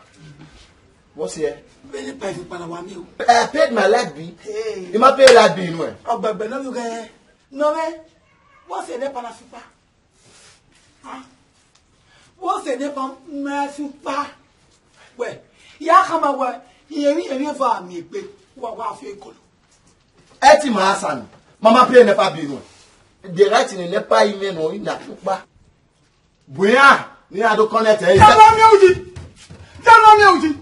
What's here? Vbene pa fukpa na wa miẹn o. I paid my light bill. Hey. I ma pay light bill nuẹn. Ọgbẹgbẹ nọ vbe ughe. Nọ mwẹ. What's here ne pa na fukpa? Ah. Wo sẹ ne pa mẹ fi kpa. Wẹ, ya khama wẹ, irẹn emwi, irẹn emwi eva miẹn egbe, wa, wa fi ekolo. Ẹ ti ma Hasan, mama pay NEPA bill nuẹn. The right thing, NEPA imẹ nọ, I na fi kpa. Bu iran, ne iran do connect ẹ. Tell me uji. Tell me uji.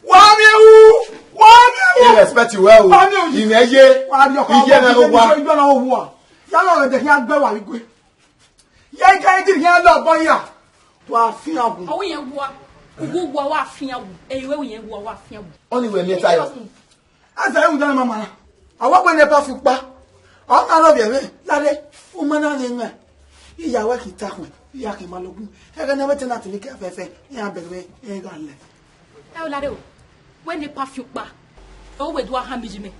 Wa mi wu, wa mi wu. I respect you well. Wa mi uji. Imẹ ye. Wa mi ọkọ. Iye mẹ ro wa. Iye na wo wa. Ya lọ rẹ de khian gbe wa igwe. Ye ika ejiri khian lọ bọ ya. Wa fian wu. Ọwọ yẹn wa. Uwu wa wa fian wu. Eyi wẹ yẹn wa wa fian wu. Ọni wẹ miẹn tayo. Asa ewu dana mama na. Awa wẹ NEPA fi kpa. Ọ na rọ viẹ vbe. Lare. U ma na ne nwe. Iya wẹ ki ta khun. Iya ki ma logun. Ẹghẹ ne vbe tenant ni ke afẹfẹ. Iya bẹghe vbe. Ẹ gha lẹ. Ẹ o lare o. Wẹ NEPA fi kpa. Ẹ o wẹ do a han mi yi mẹ.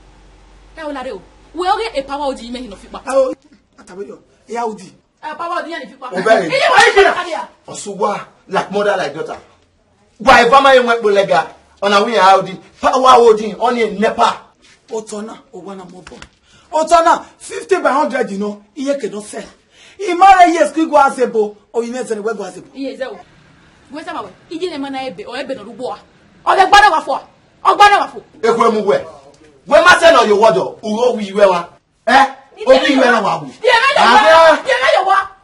Ẹ o lare o. Wẹ ọghe epa wa odi yi mẹ hin nọ fi kpa. Ẹ o. Atabe yo. Iya odi. Ẹ, papa, ọdún yẹn ni fipá. Obere. Iye wa iye. Ọsùn wa, like mother, like daughter. Wa eva ma ye wọn kpo lẹga. Ọna wi ya odi. Pa wa odi, ọni NEPA. Otọ na, owa na mọ bọ. Otọ na, fifty by hundred, you know, iye ke no sẹ. I ma re yes, ki gua sebo, o yi ne sẹ ne we gua sebo. Iye zẹ o. Wẹ sama wẹ, iye ne ma na ebe, ọ ebe no rugbo a. Ọ de gba na wa fo. Ọ gba na wa fo. Ekwemu wẹ. Wẹ ma sẹ nọ ye owọdọ, uro wi wẹ wa. Eh? Obi iwe na wa wu. Agha.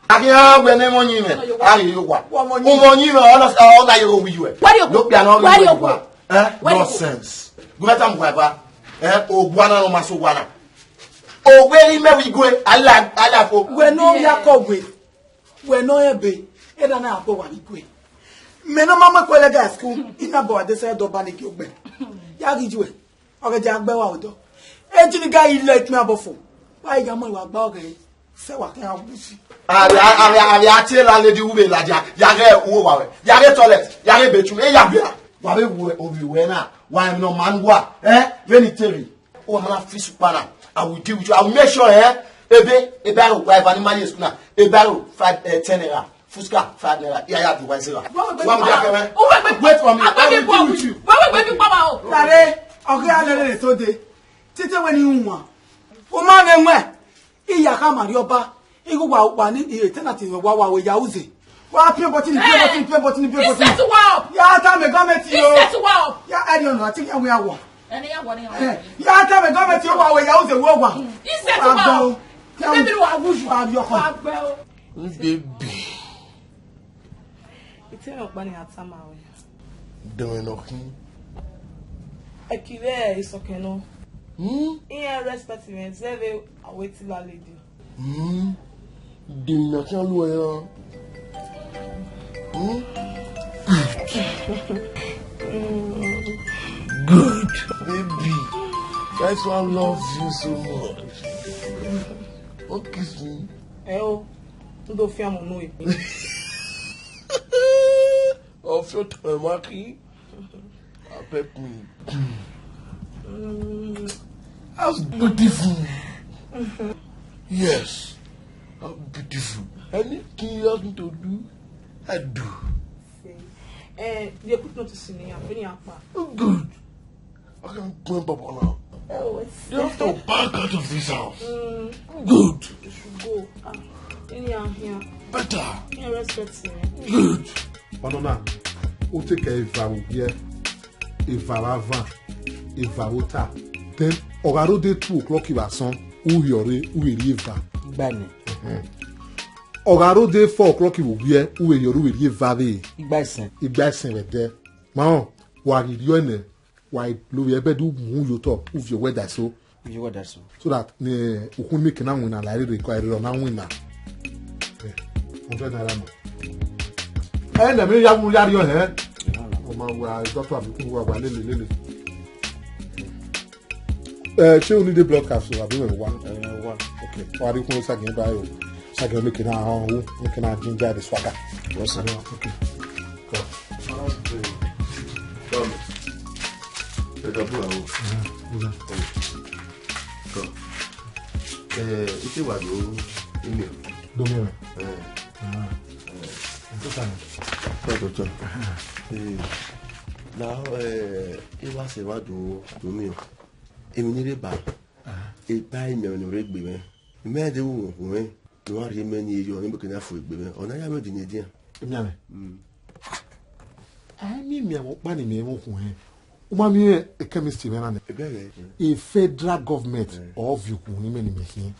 Agha wẹ ne mo yin mẹ. Agha yo wa. Mo yin mẹ, ọ na, ọ na ye wi iwe. No pia no wi iwe. Eh? Nonsense. Gu mẹ ta mu wa ba. Eh? O wa na no ma so wa na. Owẹ i mẹ vbe igue, ala, ala ko. Wẹ ne ọ ya kọ wẹ, wẹ ne ọ rẹn be, ẹdẹ na akpọ wa vbe igue. Mẹ ne ọ ma mu ẹko lẹga school, I na bọ wa de sẹ dọ ba ne gie ogbẹ. Ya ghi ju ẹ, ọ ghẹ dia gbe wa odọ. Eji ni ga i lẹ ikpẹn abọ fo, wa i ya mu wa gba ọghẹ, sẹ wa kẹ ya wu si. Avbe, avbe, avbe a tie landlady ru vbe ladian, ya ghe uwu owa wẹ, ya ghe toilet, ya ghe bedroom, e ya gbera. Wa vbe wu ovbi wẹ na, wa emwi ne ọ ma ne uwa, eh, vbene I te rre. Uwa ma na fi sukpara, I will deal with you. I will make sure, eh, ebe, ebe aro, wa eva ni ma ye school na, ebe aro, five, eh, ten naira, fuska, five naira, ya ya do wa zero. Wa ma da kẹmẹ. Wait for me. I will deal with you. Wẹ wẹ gbe mi pa wa o. Tare, ọghe a lele ne to de. Tite wẹ ni wan. O ma mwẹ wẹ. Iya khama rrie ọba, igho wa wa ni, eh, tenant wa wa we ya uze. Wa pion button, pion button, pion button, pion button. He set wa up. Ya tama government yo. He set wa up. Ya ẹni ọna, I think ya we awa. Ẹni ya wa ni. Eh, ya tama government yo wa we ya uze wo wa. He set wa up. Baby wa wuju. Wa bi ọkọ. Wa gbe o. Baby. Ite ọkpa ni a tama wẹ. Dẹmwẹ nọ khin. Ẹ kire isọkẹn nọ. Hmm? Iran respect mwẹ zẹvbe a wẹ te landlady. Hmm. Dẹmwẹ nọ khin lu ẹran. Hmm? Good. Baby, that's why I love you so much. Don't kiss me. Ẹ o, n do fian mu nu e. Of your time, Aki. Abeg me. Mm. That's beautiful. Yes. How beautiful. Anything you ask me to do, I do. Eh, they put notice in here. Any apa? Good. I can go and papa now. Oh, it's You have to back out of this house. Mm, Good. You should go. Ah, any here. Better. Yeah, respect me. Good. Ọnọna, u te kẹ eva vbe ubiẹ, eva vbe avan, eva vbe ota. Then, ọ gha rode two o'clock vbe asọn, u hiọ rre, u vbe rrie eva. Igba nẹ. Ọ gha rode four o'clock vbe ubiẹ, u vbe hiọ rre, u vbe rrie eva vbe Igba isẹn. Igba isẹn vbe ẹdẹ. Ma rẹn, wa ghi rrie nẹ, wa lovbiẹ bẹdẹ u mu ye otọ, u viọ wẹ da eso. Uyi wẹ da so. So that ni ukhun ni ke na winna la rere ko rere ọ na winna. Eh, hundred naira nọ. Ẹ nẹ mi ya mu ya riọ hẹ. Ọ ma wa doctor abi kun wa wa lele lele. Eh, ṣé o need a blood capsule abi wẹ wa? Eh, wa. Okay. Wa ri kun sa gin ba yo. Sa gin mi ke na ho, mi ke na ginger the swagger. What's up? Okay. Come. Come. Ẹ dọ̀bú àwọn. Come. Eh, ite wa do imi. Do mi. Eh. Ah. Ito ta. Tọ, tọ, tọ. Eh. Na, eh, I wa se wa do, do mi o. Emi ni rre ba. Ah. Eba ime ne ọ rre egbe mwẹ. Imẹ de wu wọn khu mwẹ. Ne ọ rhie mẹ ni yọ, ne mẹ ke na fo egbe mwẹ. Ọ na ya mwẹ dinedian. Emianmwẹ. Mm. A i miẹn miẹn ọkpa ni mẹ mwẹ okhuo hẹn. U ma miẹn e chemist mwẹ na nẹ. Ebe rẹ. E federal government ọ viọ okhuo ni mẹ ni mẹ khian.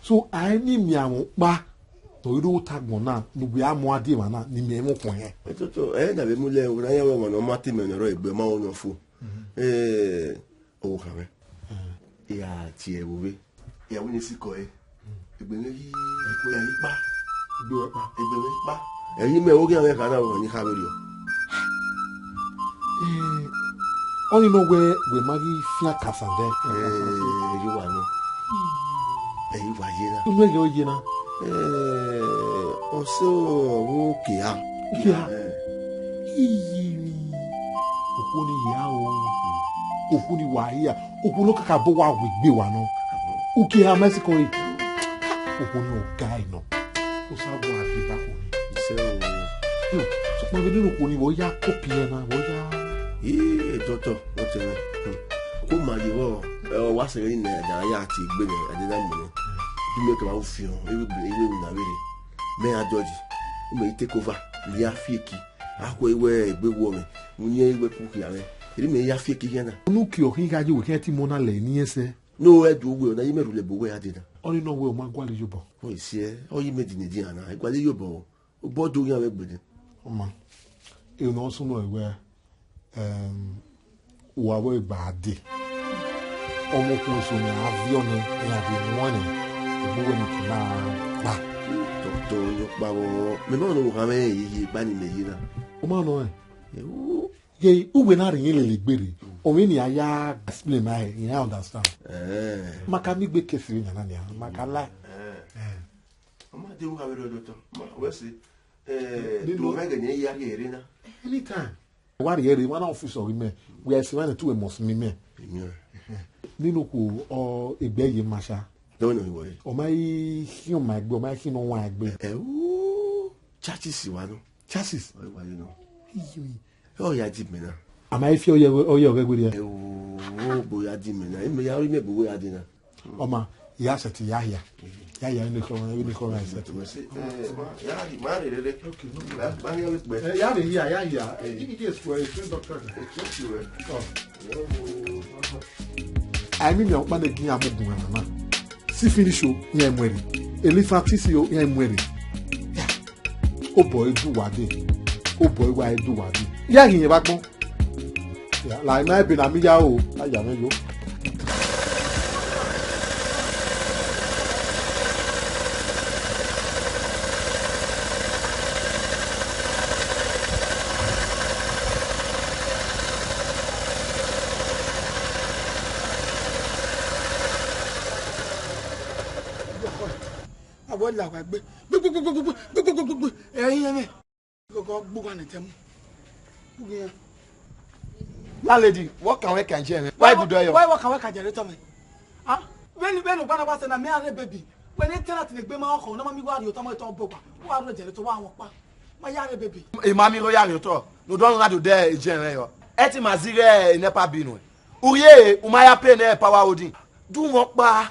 So, a i miẹn miẹn ọkpa ne ọ i rre ota agbọn na, ne uwẹ a mu a die emwa na, ni mẹ mwẹ okhuo hẹn. Ẹtoto, ẹ na vbe mu lẹ, u na ya wẹ ọmwa ne ọ ma te imẹ ne ọ rrọọ egbe, ma ho nọ fo. Eh, Ọvbokhan mwẹ, I gha tie ẹvbo vbe, I gha wẹ ne I sikẹ ọre, egbe mwẹ ghi, egbe mwẹ ghi kpa. Egbe ruẹ kpa. Egbe mwẹ kpa. Ẹ i miẹn ẹvbo khian mwẹ kha na, ọni kha vberriọ. Eh, ọni nọ wẹ, wẹ ma ghi fian kasan dẹ. Eh, ẹ i wa nọ. Ẹ i wa ye na. Unu ẹghẹ ọ ye na. Eh, ọse ọvbokhan. Okieha. Eh. Iye ni. Okhuo ni hia o. Okhuo ni wa hia. Okhuo ne ọ kakabọ wa wegbe wa nọ. Okieha Mexico re. Okhuo ni ọ ga nọ. Osa wa ghi ba okhuo ni. Ise o. Yo, sokpan vbe ne okhuo ni vbe ọ ya kopi ẹre na, vbe ọ ya. Ii, doctor, doctor. Ko ma ye vbọ, ẹ, ọ wa sẹ vbe ne a ya tie egbe nẹ, a de na mu nẹ. Bi mẹ kẹ ma fian, e vbe, e vbe winna vberriọ. Mẹ a judge, mẹ i take over, mẹ ya fieki. A khu ẹre wẹ egbe wọ mwẹ, mu yin ẹre wẹ ku khia mwẹ. Erriọ mẹ ya fieki khian na. Unu ke ọ khin gha ye wẹ khian te imẹ na lẹ eni ẹsẹ. No, ẹ do wẹ, ọ na ye mẹ rhulẹ ebe wẹ a dee na. Ọni nọ wẹ ọ ma gualọ iyobọ. Ọ i siẹ, ọ ye mẹ dinedian na, I gualọ iyobọ. Obọ do ghian vbe egbe nẹ. Ọ ma, emwi ne ọ sunu ẹre wẹ, em, uwa vbe gba dee. Ọmọ okhuo eso ne a viọ nẹ, iran vbe muẹn nẹ, egbe uwẹ ni ke na gba. Doctor, ọkpa vbọ, mẹ ma nọ okhan mwẹ ye ye egba ni mẹ ye na. U ma nọ rẹn? Ye uwẹ na rhie lele egbe rre, ọmọ ni a ya explain ma rẹn, iran understand. Eh. Ma ka miẹn egbe case vbe yan na nian, ma ka la. Eh. Ọ ma de ru gha vbe rre doctor, ma wẹ se. Eh, do mẹ ghe ne ya rhie rre na. Anytime. Wa rhie rre, wa na office ọghe mẹ. We are seven two must meet me. Amen. Nínú kò ọ egbe ye ma sha. Dọ́wọ́ náà ìwọ yìí. Ọ ma i khian ma egbe, ọ ma i khian ọwan egbe. Ẹ o, churches wa nọ. Churches. Ọ wà yìí nọ. Iyo. Ẹ ọ ya di mẹ na. A ma i fi ọyẹ ọyẹ ọghẹ gbe rẹ. Ẹ o, bo ya di mẹ na. Ẹ mẹ ya ri mẹ bo ya di na. Ọma, ya sẹtin ya hia. Ya hia ne kọ ne kọ na sẹtin. Ẹ, ma, ya di ma rere. Okay, no problem. Ba ni o pẹ. Ẹ, ya rre hia, ya hia. Ẹ, give me this for a friend doctor. Ẹ, thank you, ẹ. Oh. Ai mi mi ọkpa ne gi ya mu gun na na. Si finish o, ya mu ẹre. Elephant si o, ya mu ẹre. Ya. Obọ edu wa de. Obọ wa edu wa de. Ya hin ba gbọn. Ya, la ima ebe na mi ya o, a ya mwẹ yo. Avbe ọ la wa egbe, gbe, gbe, gbe, ẹyin ẹmwẹ. Koko gbuwa ne tẹmu. Landlady, wẹ ọ kan wẹ kan jẹ mwẹ. Why good oil? Why wẹ ọ kan wẹ kan jẹ re tọ mẹ? Ah, vbene vbene ugba na wa sẹ na mẹ a rre baby. Wẹ ne tenant ne egbe ma ọkhọ, na ma mi wa rhie otọ ma etọ bogba. Wa rre jẹ re tọ wa wọn kpa. Ma ya rre baby. Ima mi ro ya rhie otọ. No dọ na do de e jẹ rẹ yọ. Ẹ ti ma zighe e nepa bill nuẹn. Urhie, u ma ya pay ne power holding. Du wọn kpa.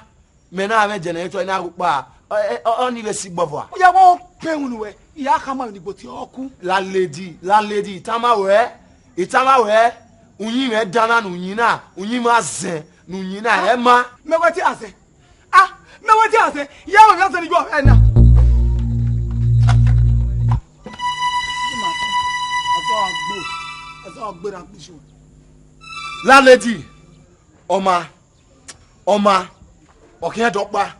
Mẹ na mwẹ generator na ru kpa, ọ, ọ, ọ ni vbe si gbọvua. Ya wọ pe unu wẹ, ya khama ni gboti ọku. Landlady, landlady, tama wẹ, I tama wẹ, uyin mwẹ dan na ne uyin na, uyin ma zẹn ne uyin na, ẹ ma. Mẹ wẹ te a zẹ. Ah, mẹ wẹ te a zẹ. Ya wẹ mẹ zẹ ni yọ ẹ na. Landlady, ọma. Ọma, ọ khian dọkpa,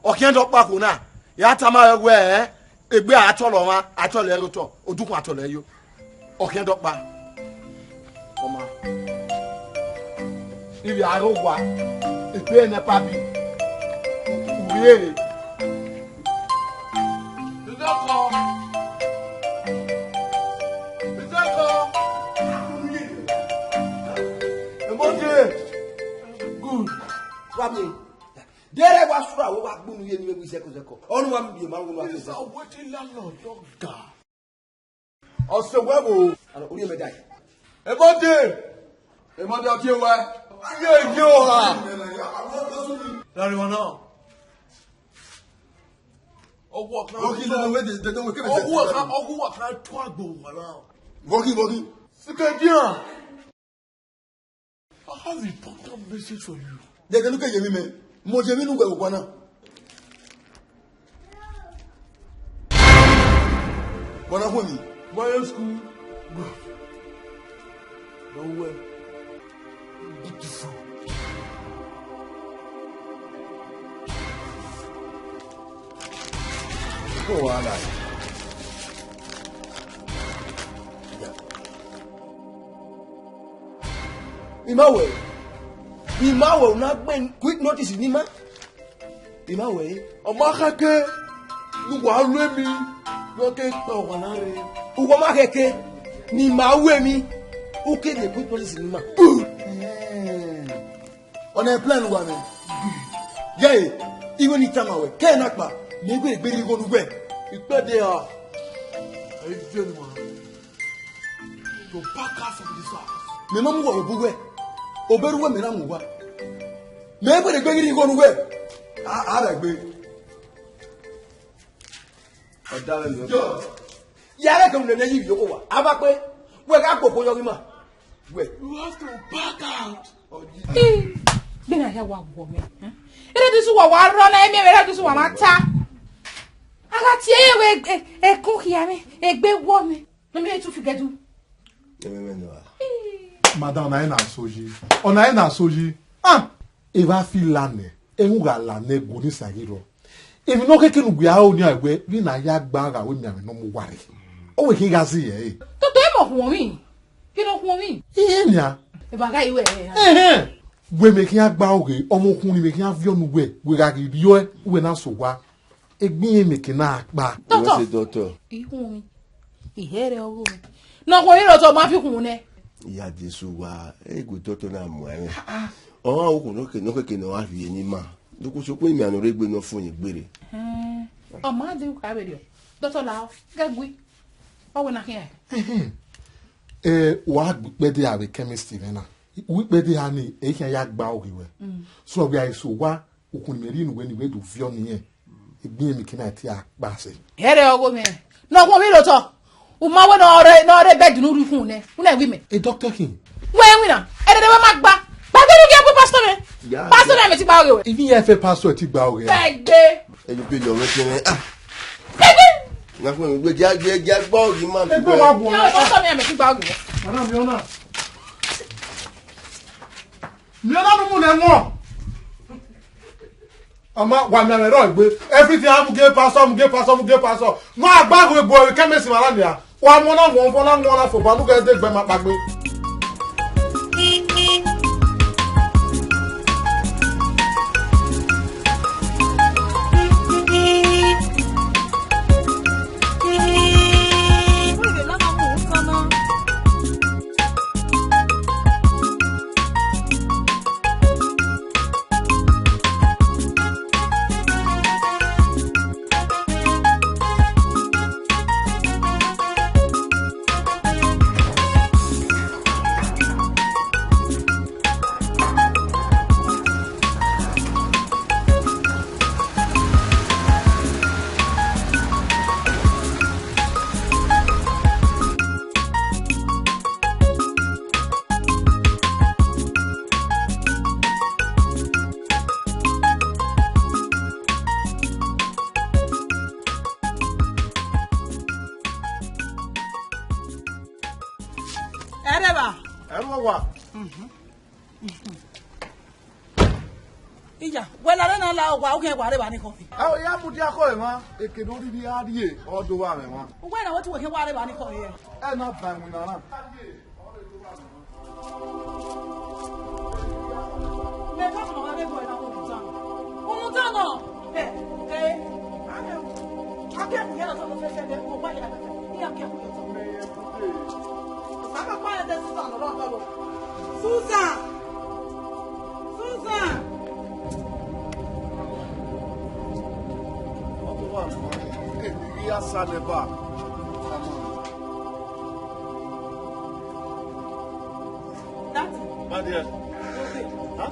ọ khian dọkpa kho na, ya tama rẹ wẹẹ, egbe a tọlọ ọmwa, a tọlọ ẹre otọ, odukhun a tọlọ ẹre yo, ọ khian dọkpa. Ọma, ivbi aro wa, egbe nepa bill, u rhie. Izọkọ. Izọkọ. Emode. Good. Wa mi. Dere wa sura wo wa gbunu ye ni we zeko zeko. Onu wa mi bi ma wo wa. Is a wetin landlord don ga. Ọsẹ wẹ wo. Aro ori me dai. Emode. Emode ọtí ewa. Iye iye ọha. Láàrin wọn náà. Ọwọ́ kan. Wọ́kì lọ́nà wẹ́dẹ̀ dẹ́dẹ́ wẹ́kẹ́ bẹ́ẹ̀. Ọwọ́ kan, ọwọ́ kan tó àgbò wà náà. Wọ́kì, wọ́kì. Sikadian. I have important message for you. Dede nuke yemi me. Mo yemi nu gbe gwana. Gwana ko mi. Boy school. Good. No way. Beautiful. Ko wa la. I ma wẹ, I ma wẹ, u na gbe quick notice ne ima. I ma wẹ, ọ ma khẹke ne uwa ru emi ne ọ ke kpa uwa na rre. Uwa ma khẹke ne ima ru emi, u ke de quick notice ne ima. Ọna plan uwa mwẹ. Yẹe, igho ni tama wẹ, kẹ na kpa, mẹ gbe gbe igho nu wẹ. Ikpẹdẹ a, ẹ i viẹ ne uwa. Your pack out from this house. Mẹ ma mu uwa vbe obọ uwẹ. Obọ erha uwẹ mẹ na mu uwa. Mẹ i wẹ ne egbe ghi rhie igho ne uwẹ. A, a rẹ egbe. Ọ da vbe nọ. Yo. Ya rẹ ke unu nene yi vbe okhuo uwa. A ba kpe. Wẹ gha kpokpo yọ ghi ma. Wẹ. You have to pack out. Ii, gbe na ya wa wọ mẹ. Erha dusu wa wa rọ na, emi erha dusu wa ma ta. A gha tie ẹre wẹ, e, ekun khia mwẹ, egbe wọ mẹ. Let me too forget you. Ẹ mẹ mẹ nọ a. Madam, ọna ena so yi. Ọna ena so yi. Ah! Evba fi la nẹ, ẹhun gha la nẹ, gu ni sa ghi rrọọ. Emwi ne ọ khẹke ne u gbe aro nian wẹ, vbene a ya gba gha wẹ mianmwẹ ne ọ mu uwa rre. Ọ wẹ khin gha zẹ ẹre. Toto, emọ khuọnmwi, kí ló khuọnmwi? Ihe nian. Evba gha ru ẹre. Ẹhẹn. Wẹ mẹ khian gba oghe, ọmọ okhunmwu ne mẹ khian viọ ne uwẹ, wẹ gha ghi rriọ ẹre, uwẹ na sẹ owa. Egbe irẹn mẹ ke na kpa. Dọktọ. Wẹ sẹ dọktọ. Ikhun mi. Ihẹrẹ ọghe mi. Ne ọ khuọnmwi rre otọ, ma fi khunmwu nẹ. Iya Jesu wa, e gu dọktọ na mu ẹmwẹ. Ọmwa okhuo ne ọ keke ne ọ gha rhie ne ima. Dọktọ, sokpan imian ne ọ rre egbe ne ọ fo yẹn gbere. Ẹhẹn. Ọ ma de uka vberriọ. Dọktọ, la ọ, ghẹ gui. Ọ wẹ na khian. Ẹhẹn. Ẹ, wa gbe ikpẹdẹ a vbe chemist mwẹ na. Uwu ikpẹdẹ a ni, ẹ i khian ya gba oghe wẹ. Mm. So, ọ ghi a eso wa, ukhunmwu ne imẹ rhie ne uwẹ ne uwẹ do viọ ne irẹn. Egbe irẹn mẹ ke na te a kpa sẹ. Hẹrẹ ọghe mwẹ. Ne ọ khuọnmwi rre otọ. U ma wẹ ne ọ rre, ne ọ rre bed ne u rhie ukhunmwu nẹ. U na wi mẹ. E doctor khin. Wẹ winna. Ẹdẹdẹ wẹ ma gba. Gba ghe ne u gie bu pastor mwẹ. Ya, pastor ya. Mwẹ mẹ ti gba oghe wẹ. Even if a pastor ti gba oghe. Ẹgbẹ. Ẹgbẹ lọ wẹ kẹrẹ. Ah. Ẹgbẹ. Nga fún mi, gbé, já, já, já, gbọ́ ògì máa fi egbe gbọ́. Wa gbọ́. Yọ, pastor mwẹ mẹ ti gba oghe wẹ. Ọ̀nà mi ọ̀nà. Mi ọ̀nà ló mú nẹ wọn. Ọmọ wa mi àmì ẹ̀rọ ìgbé. Everything a mu gé pastor, mu gé pastor, mu gé pastor. Wọ́n àgbà ìwé gbọ́ ẹ̀rí kẹ́mẹ́sì wà lánìí. Wa mọ́ náà wọ́n fọ́ náà wọ́n náà fò bá lúgọ ẹ̀dẹ́ gbẹ máa pàgbé. Ẹrẹvba. Ẹrẹvba. Iya, wẹ lare na la owa, u khian wa rre evba ni khọ. A o ya mudia khọ emwa, eke ne oriri a rrie, ọ do vba mwẹ emwa. Uwẹ na wẹ te uwẹ khian wa rre evba ni khọ re. Ẹ na ba iwinna na. Mẹ ka mọ wa rre evba na, umutan. Umutan nọ. Ẹ, ẹ, a ke mu ya na tọ fẹfẹ, ẹ, ko wa ya na. Iya ke mu ya tọ. Susan! Susan! Daddy. Huh?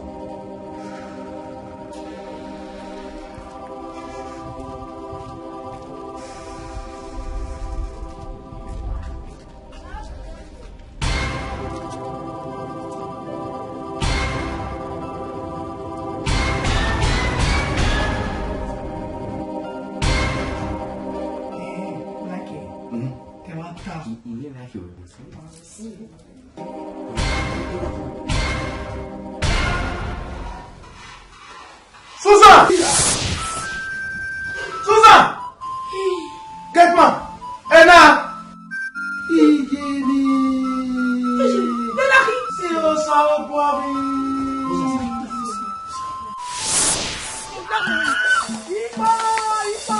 Susan! Susan! Get ma! Ẹna! Iyeni! Sẹ Osanobua mi! Ipa! Ipa!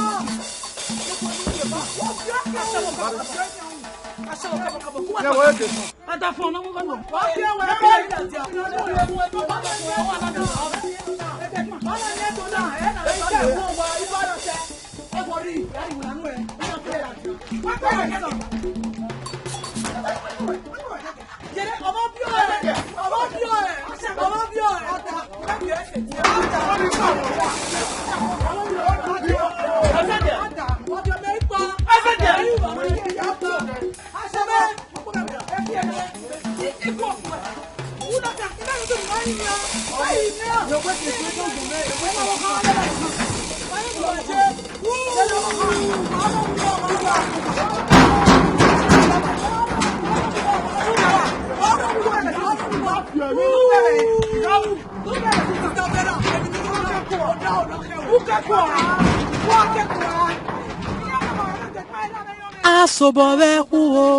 Asobọ vbe ẹkhu o,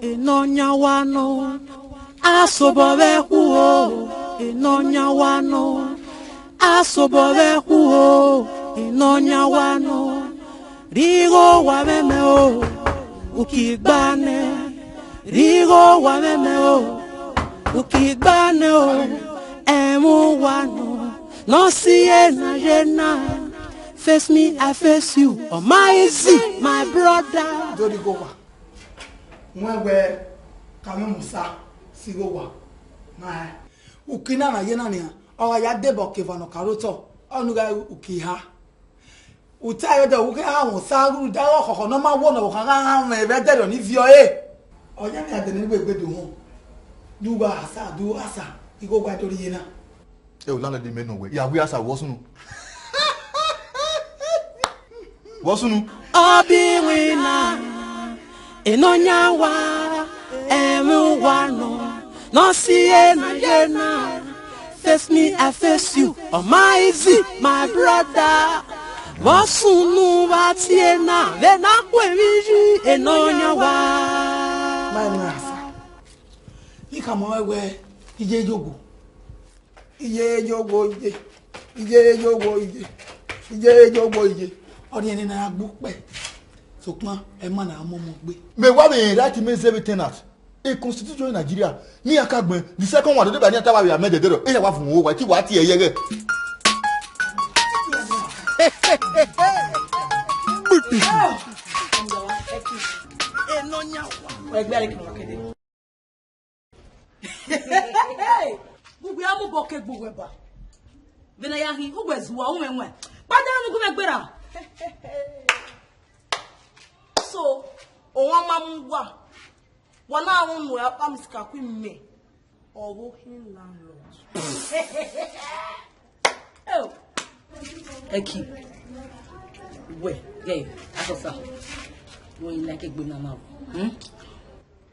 enọ yan wa nọ. Asobọ vbe ẹkhu o, enọ yan wa nọ. Asobọ vbe ẹkhu o, enọ yan wa nọ. Rhie igho wa mwẹ mẹ o, u ki gba nẹ. Rhie igho wa mwẹ mẹ o, u ki gba nẹ o. Ẹmwẹ uwa nọ, ne ọ si ye na ye na. Face me, I face you. Ọ ma easy, my brother. Dodi igho wa. Wẹ wẹ, ka mwẹ musa, si igho wa. Ma, uki na na ye na nian, ọ gha ya deba ọkeva ne ọ ka rre otọ, ọ nu gha uki ha. U ta ẹre dẹ, u kha mwẹ osa rhunmwuda ọkhọkhọ ne ọ ma wọ ne ọ kha gha mwẹ vbe ẹdẹrriọ ni viọ ẹre. Ọ ya mwẹ adẹnẹ ne uwẹ gbe do họn. Du gha asa, du gha asa, igho gha do rhie na. Ẹ o, landlady mẹ nọ wẹ, ya wia asa, vbọ sunu? Vbọ sunu? Ọ bi winna, enọ yan wa, ẹmwẹ uwa nọ, ne ọ si ye na ye na. Face me, I face you, ọ ma easy, my brother. Vbọ sunu vbe a tie na, vbe na khu emwi yi, enọ yan wa. Ma mwẹ asa. I khama ruẹ wẹ, iye ye owo. Iye ye owo iye. Iye ye owo iye. Iye ye owo iye. Ọ rhie ne a ya gbe ukpẹ. Sokpan, ẹ ma na mọ ọmọ gbe. Mẹ wa vbe right mẹ zẹ vbe tenant. E constitution Nigeria, ne iran ka gbẹn, the second one, dede ba ne iran ta wa vbe amended ẹrọ, eya wa vun owa, te wa tie ẹyẹghẹ. Ẹgbẹ́ rẹ̀ kìlọ̀ kéde. Gbogbo ya mu bọ ke gbogbo ẹba. Vbene a ya hin, ugbẹ zuwa, u mwẹ wẹn. Kpata ne u gu mwẹ gberra. So, ọmwa ma mu uwa. Wa na rhunmwuda ọkpa mi sika ku imẹ. Ọ vbe khin landlord. Oh. Ẹki. Wẹ, gẹ, asọsa. Wẹ, I like egbe na ma. Hmm?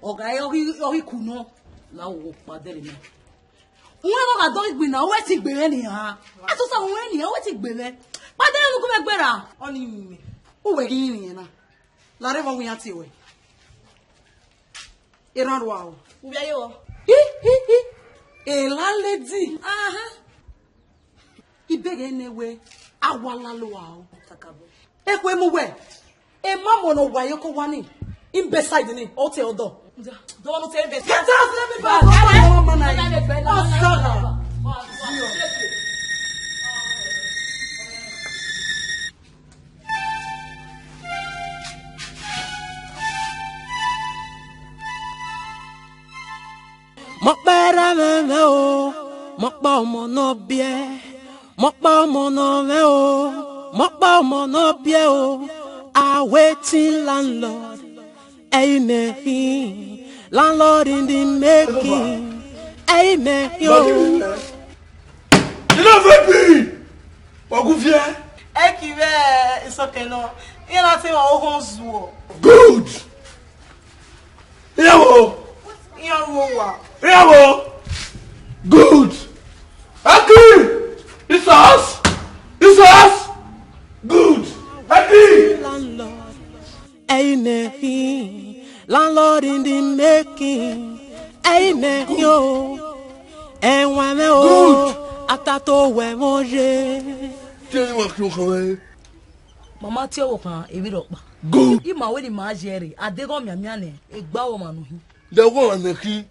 Ọ gha re ọghe, ọghe iku nọ, la wo kpa dẹrẹ na. Uwẹ gha dọ igbe na, uwẹ ti gbe mwẹ nian. Asọsa, uwẹ nian, uwẹ ti gbe mwẹ. Kpa dẹrẹ ne u gu mwẹ gberra. Ọni mwẹ. Uwẹ ghi rinmwian na. Larre vbe ọ winna tie ruẹ. Erhan rua o. Uwẹ yo. Hi, hi, hi. Ela lady. Aha. Ibeghe ne wẹ, a wa lalo aro. Ekhue mu wẹ, emamọ ne ọ wa ye oko owa ni, I beside ni, ọ te ọdọ. Get out, let me pass. Ọmọ na, ọmọ na, ọmọ na. Mọkpa ẹre mwẹ mwẹ o, mọkpa ọmọ ne ọ biẹ, mọkpa ọmọ ne ọ mwẹ o, mọkpa ọmọ ne ọ biẹ o, a waiting landlord, ẹi mẹ khin, landlord in the making, ẹi mẹ khin o. You know, baby, what good fear? Ẹ kì í bẹ́ẹ̀ ìsọkẹ̀ náà, ìyẹn láti wà ó hàn zuwọ̀. Good! Ìyàwó! Ìyẹn ru wa. Ìyàwó! Good! Aki! It's us! It's us! Good! Aki! Landlord. Ẹi mẹ khin, landlord in the making. Ẹi mẹ khin o, ẹwaẹn mwẹ o, good, a ta to wẹ ẹmwẹ oye. Te ẹi wa khin okhan mwẹ. Mama tie ọvbokhan emwi rhọkpa. Good. Ima wẹ ne ima ye rre, a deghẹ ọ mianmian nẹ, egbe ọmwa ne u hin. Deghẹ ọmwa ne khin.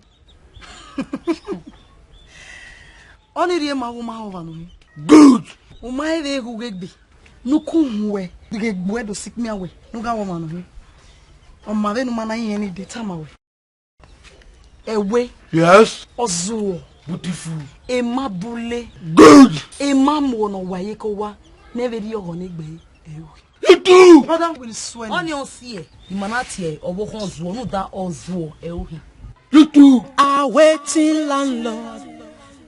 Ọni rhie ma vbe u ma họn ọmwa ne u hin. Good. U ma he vbe ghughe egbe. Ne u ku uhunmwu ruẹ, ghe egbe ruẹ do sikpẹn ruẹ, ne u gha ru ọmwa ne u hin. Ọ ma vbene u ma na rinmwian ni de tama ruẹ. Ẹwe. Yes. Ọzuọ. Beautiful. Emwa bule. Good. Emwa mu ọna wa ye ke owa, ne ẹ vbe rhie ọghọ ne egbe ẹre. You too. Brother will swear. Ọni ọ siẹ, ima na tie ọvbokhan ọzuọ, rhunmwuda ọzuọ ẹre u hin. You too. A waiting landlord,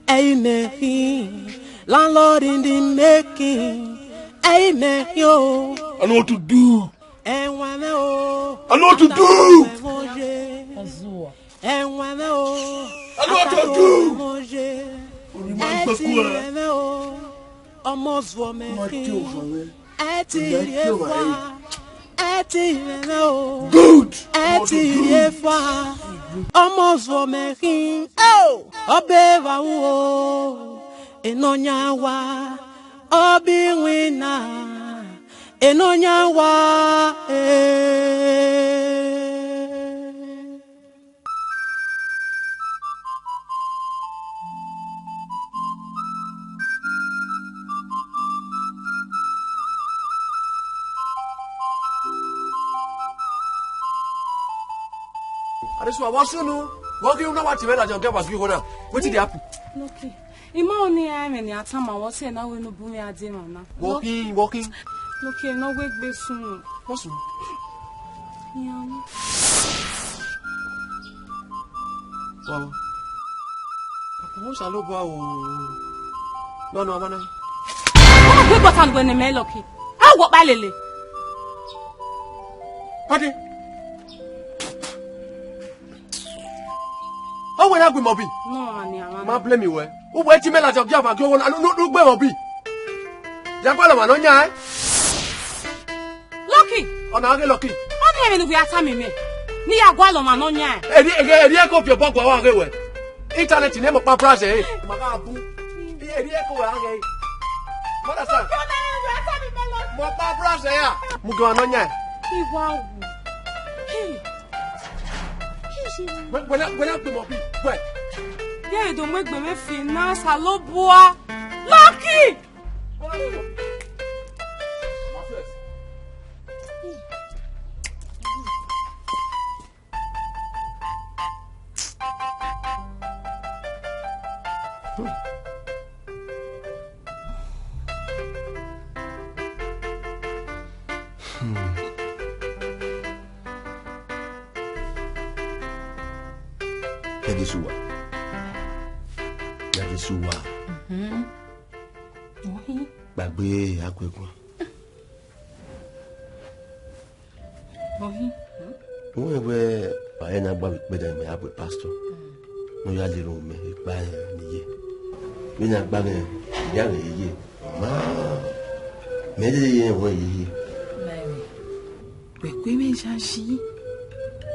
ẹi mẹ khin, landlord in the making, ẹi mẹ khin o. I know what to do. Ẹwaẹn mwẹ o. I know what to do. Ọzuọ. Ẹwaẹn mwẹ o. I know what to do. Orí máa ń pẹ́ kú ẹ. Ẹti ẹwaẹn mwẹ o. Ọmọ zuọ mẹ khin, ẹ ti rhie fua, ẹ ti rhie mwẹ o. Good. Ẹ ti rhie fua, ọmọ zuọ mẹ khin. Eo, ọbe evba ru o, enọyan wa, ọbe iwinna, enọyan wa. Eh. Adesuwa, vbọ sunu? Vbọ ghi ru na wa tie mwẹ ladian, ọ gẹ wa ghi igho na? Wetin dey happen? Lucky, I ma rẹn ọnii, iran mwẹ ne a tama wẹ, ọ sẹ ne a wẹ ne u bu mwẹ a die emwa na. Vbọ khin, vbọ khin? Lucky, ne ọ wegbe sunu. Vbọ sunu? Iran. Wa, wa. Osanobua o. Nọ, nọ, wa na. Ọ gbe bọta nuẹ ne mẹ Lucky. A wọ ọkpa lele. Pardon? Ọ wẹ na gbe mẹ ọbi? Nọ, ọmwa ni a ma. Ma blame wẹ. U wẹ tie mwẹ ladian, ọ gia ma gie owo na, ne u gbe mẹ ọbi. Ya gualọ ọmwa ne ọ yan ẹn. Lucky! Ọ na ghe Lucky. Ọ miẹn vbene uwẹ a tama mẹ, ne I ya gualọ ọmwa ne ọ yan ẹn. Erriẹ, erriẹ, erriẹ ko fi obọ gua wa ghe wẹ. Internet ne mẹ ọkpa brush ẹre. Ma gha bu. Erriẹ ko wẹ a ghe. Mother son. Mẹ ọkpa brush ẹre a. Mu gua ne ọ yan ẹn. Iwa wu. Hey. Wẹ, wẹ na, wẹ na gbe mẹ ọbi, wẹ. Ye do mu egbe mwẹ fi na Osanobua. Lucky! Ya Jesu wa. Ya Jesu wa. Mhm. Ohi. Gbagbe akuẹguan. Ohi. Wẹ wẹ, ma rẹn ne a gba vbe ikpẹdẹ mẹ a bu pastor. Mm. Ne ọ ya lele mẹ ekpa rẹn ne I ye. Vbene a gba mwẹ, I ya mwẹ ye. Ma, mẹ lele ye wẹ ye ye. Mẹ, wẹ ku mwẹ yayi.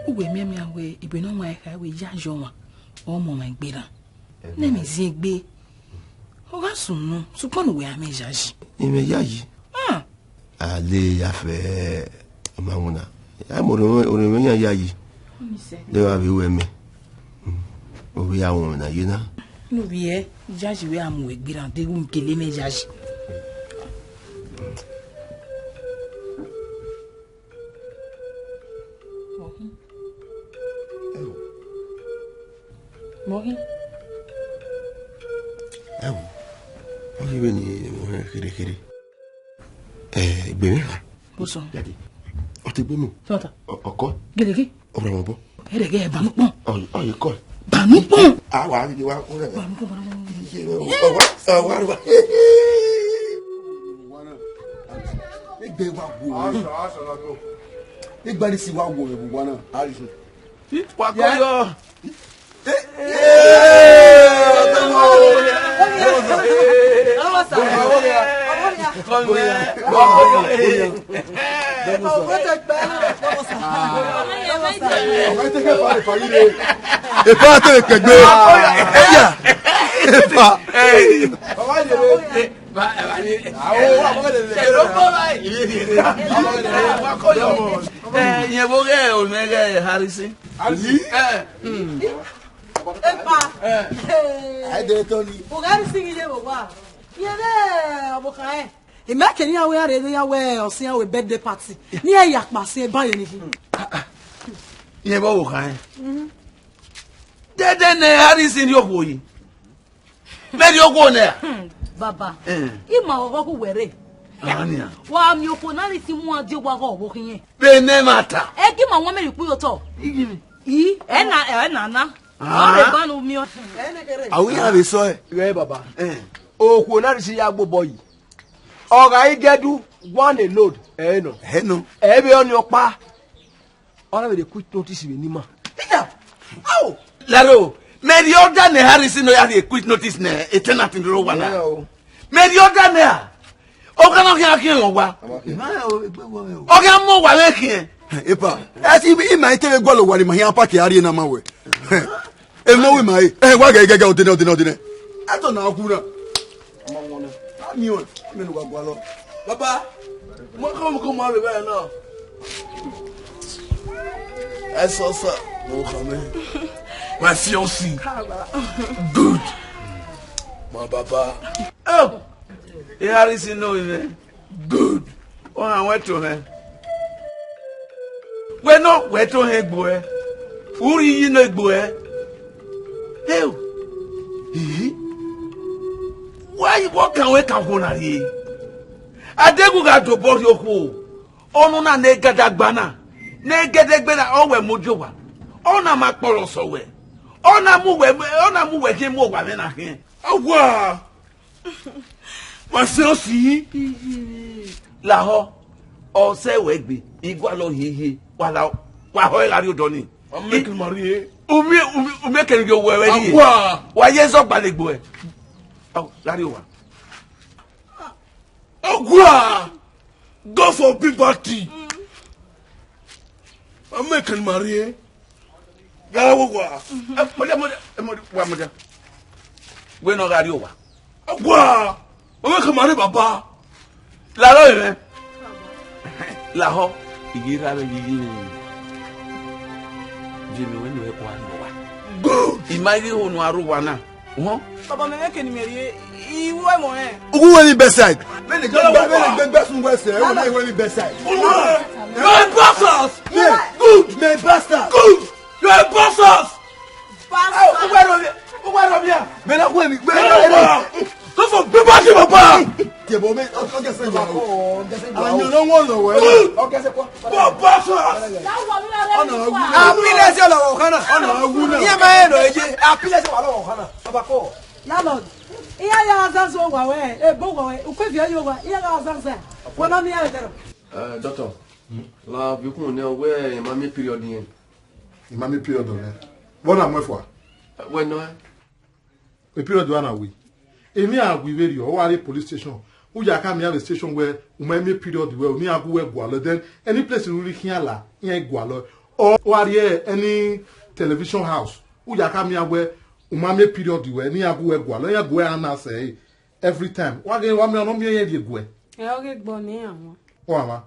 Uwẹ miẹn miẹn wẹ, ibe ne ọ wan kha wẹ yayi ọmwa, ọ mu ọmwa egbe na. Ne mẹ ziengbe. Ọ gha sunu, sokpan ne uwẹ a mwẹ yayi. I mwẹ yayi. Ah. A le ya fẹ ọmwa wuna. A mu orhiọn, orhiọn mwẹ yan yayi. Ọ ni sẹ. De wa vbe wẹ mẹ. Ovbi ya wọn na ye na. Ne ovbi ẹ, yayi wẹ a mu egbe na, deghẹ u kele mwẹ yayi. Mọhi. Ẹ wo. Mọhi. Ẹ wo. Ọ ghi vbe ni mọhi kherekhere. Ẹ, egbe mwẹ kha. Bosọ. Daddy. Ọ te gbe mu. Sọta. Ọ, ọkọ. Gẹdẹgẹ. Ọmwa mọ bọ. Ẹrẹgẹ, banukpọn. Ọ, ọ, ye kọ. Banukpọn. A wa gidi wa ko rẹ. Banukpọn, banukpọn. Iye rẹ o. Ọ wa, ọ wa, wa. Egbe wa wo. Egbe ni si wa wo ẹvbo wa na. Wa ko yọ. Epa te kẹgbe. Eya. Epa. Ẹ, yẹn vbe oghẹ onẹ ghẹ Harrison. Harrison. Ẹ, mm. Epa. Ẹ. Ẹ dẹ tọ ni. Oghẹ Harrison ghi ye vbe owa. Yẹn vbe ọvbokhan rẹn. Imẹ kẹ ne iran wẹ iran rre, ne iran wẹ ọse iran wẹ birthday party. Ne iran ya kpa sin eba yẹn ni khin. Yẹn vbe ọvbokhan rẹn. Dẹdẹ ne Harrison rhie okhuo yi. Mẹ rhie okhuo nẹ. Hmm, baba. Eh. I ma ghọghọ khu wẹ rre. Ania. Wa miẹn okhuo na ni si mu a die owa ghọ vbe okhiẹn. Vbe ne ma ta. Ẹ gi ma wan mẹ rhie ukpu ye otọ. I gi mi. I, ẹ na, ẹ na na. Ah. Ọ rhe ba ne u miẹn. Ẹ ne kere. Awu ya vbe sọ ẹ. Ghẹ baba. Eh. Okhuo na rhie isi ya gbe obọ yi. Ọ gha i gẹdu, one load, ẹ nọ. Ẹ nọ. Ẹ vbe ọnii ọkpa. Ọ na vbe rhie quick notice vbe ne ima. Iya! Ao! Laro, mẹ rhie order ne Harrison ne ọ ya rhie quick notice ne tenant ne rre owa na. Ẹ o. Mẹ rhie ọda nẹ ra? Ọ gha na khian khian mwẹ owa. Ọ khian mu owa vbe khian. Epa, ẹ si ima i te vbe gualọ owa ni ma hian paki a rhie na ma wẹ. Emwi ne ọ wẹ ima re. Ẹ, wa gẹgẹgẹ, odinẹ, odinẹ, odinẹ. Ẹtọ na gu na. Ami ọn, mẹ ne uwa gualọ. Baba, mo kọ mo kọ mo rre vbe na. Ẹ sọ sir, mo kọ mẹ. My fiancé. Good. My baba. Oh, e Harrison no even. Good. Ọ rhan wẹ to hẹn. Wẹ nọ wẹ to hẹn gbe ẹ. U rhie iyi nọ gbe ẹ. Heo. Hihi. Why, what can we can go na rhie? Adeghu gha dobọ rhie okhuo. Ọnọna ne gadagba na, ne gẹdẹgbe na, ọ wẹ mu ojo owa. Ọ na ma kpọlọ sẹ wẹ. Ọ na mu wẹ, ọ na mu wẹ khian mu owa mwẹ na khian. Awa! Wa sẹ ọsi. Lahọ, ọ sẹ wẹ gbe, I gualọ hiehie, wa la, wa họ ẹre gha rrie odọ nii. Wa make I marry e. U miẹn, u miẹn, u miẹn kẹrẹ ghẹ owẹ rrie. Awa! Wa ye zọ gbalegbe ẹ. Ọ, gha rrie owa. Awa! God forbid bad thing. Wa make I marry e. Gha wo wa. Ẹ, mọdia, mọdia, ẹ, mọdia, wa mọdia. Wẹ ne ọ gha rrie owa. Awa! Wa make I marry baba. Lahọ mwẹ. Lahọ, I ghi rre avbe yi yi. Viẹ mẹ wẹ ne uwẹ kua rrie owa. Good. I ma ghi ho ne u a rre owa na. Uhun. Baba, mẹ mwẹ ke ne imẹ rrie, I ru ẹmwẹ ọnrẹn. Uwu wẹ ni bedside. Vbene jọ gba, vbene gbe gbe sun wẹ sẹ, uwu wẹ ni bedside. You're a bastard. Me, good. Me bastard. Good. You're a bastard. Bastard. Uwu ẹrọ mi, uwu ẹrọ mi a. Mẹ na wẹ ni, mẹ na wẹ ni. Come for big body, papa. Tiẹ bọ mẹ, ọ, ọ gẹsẹ yọ. Ayọn lọ wọn lọ wẹ. Good. Ọ gẹsẹ kọ. Baba sir! Ọna wu na. Apilẹsi ọlọghọ kan na. Ọna wu na. Iye ma ẹ nọ eje, apilẹsi wa lọghọ kan na. Baba kọ. Landlord, iran ya zanzan owa wẹ, ebo owa wẹ, ukpe viọ ye owa, iran ya zanzan. Wẹ ma miẹn ẹdẹrọ. Eh, doctor, la viọ ukun nẹ wẹ I ma miẹn period yẹn. I ma miẹn period nẹ. Vbọ na mu ẹfua? Wẹ nọ ẹ. E period wa na wi. Emwi a wi vberriọ, ọ wa rrie police station. U ya ka miẹn vbe station wẹ u ma miẹn period wẹ, u ni a gu wẹ gualọ. Then any place ne u rhirhi khian la, iran gualọ. Ọ wa rrie any television house, u ya ka miẹn wẹ u ma miẹn period wẹ, ne iran gu wẹ gualọ. Iran gu wẹ a na sẹ every time. Wa ghe wa miẹn ọnọ miẹn rẹn rhie guẹ. Ẹ, ọ ghe gbe ọnẹ iran wan. Ọ mwa.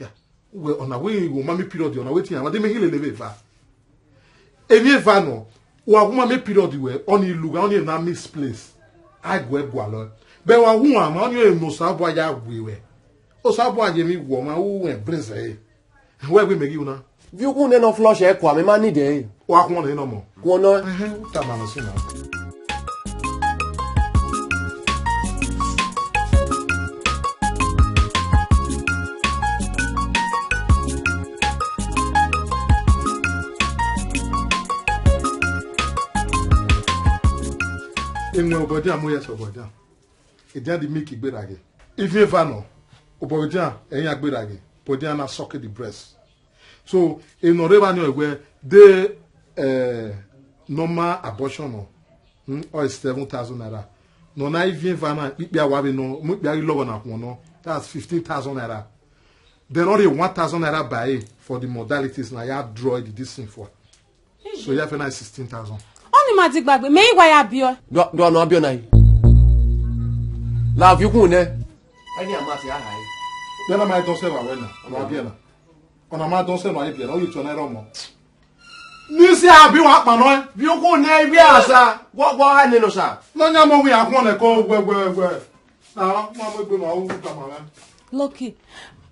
Ya, wẹ ọna wẹ u ma miẹn period, ọna wẹ te iran wan, de mẹ hin lele vbe eva. Emwi eva nọ, wa gu ma miẹn period wẹ, ọnii lugha, ọnii na misplace. A gu ẹ gualọ. Bẹ wa wu uan ma, ọnii ọre ne Osanobua ya wi wẹ. Osanobua ye emwi wọ ma, u wẹ brẹzẹ ẹre. Wẹ gbe mẹ ghi una. Viọ ukhu nene ọ flush ẹ kua, mẹ ma need ẹre. Wa khuọn nẹ nọ mọ. Khuọn nọ. Ẹhẹn, u tama nọ sin na. Enwẹ obọ dia mu yẹ sẹ obọ dia. Edian di milk gberra ghe. Ivin eva nọ, obọ vbe edian, ẹ i yan gberra ghe, but edian na suck the breast. So, enọ rre evba ni ọ wẹ, de, eh, normal abortion nọ, hmm, ọ seven thousand naira. Nọ na ivin eva na, ikpia wa vbe nọ, mu ikpia ghi lọghọ na khuọn nọ, that's fifteen thousand naira. Then ọ rhie one thousand naira by for the modalities na ya draw the this thing for. So ya fẹ na sixteen thousand. Ọni ma di gbagbe, mẹ i wa ya biọ. Dua, dua nọ abiọ na yi. La viọ ukhu nẹ. Ẹni a ma si a ha yi. Bẹ́ẹ̀ na ma dán sẹ́wà wẹ́ na, ọ̀nà àbí ẹ̀ na. Ọ̀nà ma dán sẹ́wà yìí bí ẹ̀ na, ó yẹ tí ọ̀nà ẹ̀rọ mọ́. Ní sí àbí wọn àpànà ẹ. Bí ó kò ní ibi àṣà, wọ́n, wọ́n á nínú ṣà. Lọ́nyà mọ̀ wí àkúnlẹ̀ kọ́ wẹ́wẹ́wẹ́. Na, ma mu egbe ma, u tama mwẹ. Lucky,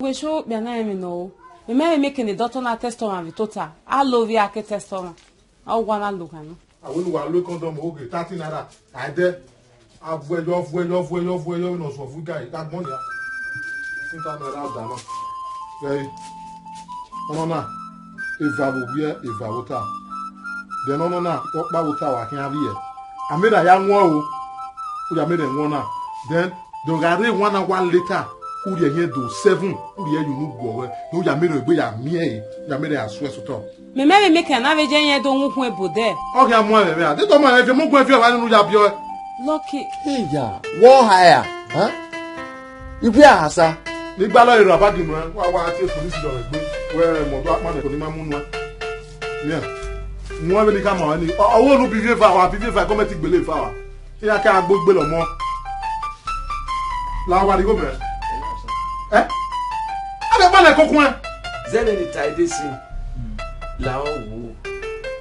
wẹ sọ okpia na ẹmwẹ nọ o. Mẹ mẹ make ne doctor na test ọmwa vbe tota. A lo ovbi a ke test ọmwa. A wa na lo ghan nọ. Awẹ ne uwa lo condom oge thirty naira. A dẹ. A vuẹ yọ, vuẹ yọ, vuẹ yọ, vuẹ yọ, nọ sọ vu guy, ka gbọn nia. Sinta naira da nọ. Ẹ, ọmọ na, eva vbe owiẹ, eva vbe ota. Then ọmọ na, ọkpa vbe ota wa khian vbiẹ. A mẹ da ya wọn o. U ya mẹ rẹ wọn na. Then, do gha rre one hour later, u rhie ẹhiẹn do seven, u rhie ẹre ye unu guọ wẹ. Do ya mẹ rẹ egbe ya miẹn ẹre, u ya mẹ rẹ a suẹ sotọ. Mẹ mẹ vbe make na vbe je yẹn do wọn ukhuẹn bodẹ. Ọ khian mu ẹmwẹ vbe a. De tọ ma ẹmwẹ viọ, mu gun ẹviọ vbe a nunu ya biọ. Lucky. Iya, wọ ha ya, ha? Igbe a ha sa. Ni gbalọ ero abadi nuẹn, wa wa tie police dọrọ egbe. Wẹ mọ do akpan nẹ ko ni ma mu nuẹn. Nian. Nuẹn vbe ni ka ma ni. Ọ wẹ unu bi vieva wa, bi vieva gọọmenti gbele eva wa. Iran ka gbe gbe lọ mọ. La wa righo mẹ. Eh? Ade pa na kokun. Zẹvbe ni ta ede sin. La ọ wo.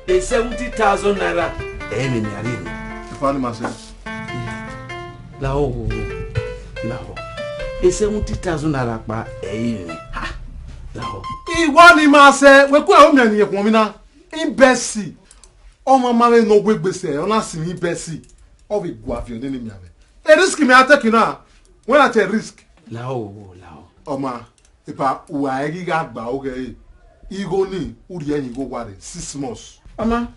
E seventy thousand naira. Ẹ mẹ ni a ri ni. Ifa ni ma sẹ. Lahọ, lahọ. E seventy thousand naira kpa ẹ i rin. Ha, lahọ. Iwa ni ma sẹ, wẹ ku ẹ o miẹn ni ẹkhuọnmwi na. Imbecile. Ọmwa ma vbe ne ọ wegbe sẹ, ọ na sin imbecile. Ọ vbe gua viọ nene mianmwẹ. E risk mẹ a take na. When I take risk. Lahọ, lahọ. Ọma, epa, uwa ẹghi gha gba oghẹ ẹre. Igho ni, u rhie ẹyin igho wa rre six months. Ọma,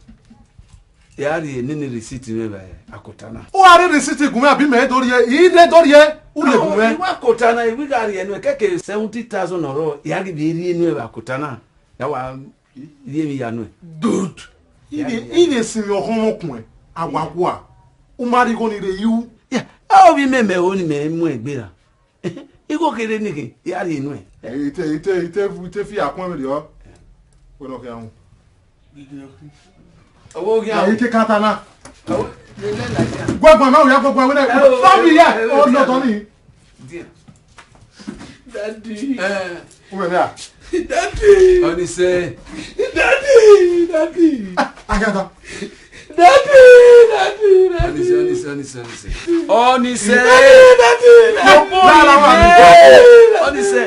ya rhie nene receipt mwẹ vbe akota na. U gha rhie receipt gu mwẹ, abi mẹ do rhie, I rre do rhie, u rhie gu mwẹ. I wa akota na, I wi gha rhie nuẹn, kẹkẹ seventy thousand ọrọ, ya ghi vbe rhie nuẹn vbe akota na. Ya wa rhie emwi ya nuẹn. Good. I vbe, I vbe sinmwi ọghọmwọkun, a wa gua. U ma rhie igho ni rre yu. Ya, a ovbi mẹ mẹ ho ni mẹ mu egbe ra. Igho kherhe ni khin, I gha rhie nuẹn. Ite, ite, ite, ite fi akun vberriọ. Wẹ nọ khian hu. Ọvbokhan. Ite kata na. Ọvbo, lele la dia. Guaguan, ma wẹ ya guaguan, wẹ na. Ẹ o, stop ẹ o, here. Ẹ o, o lọ tọ ni. Dia. Daddy. Eh. U mẹ vbe a? Daddy. Ọni sẹ. Daddy, daddy. Ah, a khian ta. Daddy, daddy, daddy. Ọni sẹ, ọni sẹ, ọni sẹ, ọni sẹ. Ọni sẹ. Daddy, daddy, daddy. Daddy, daddy. Ọni sẹ.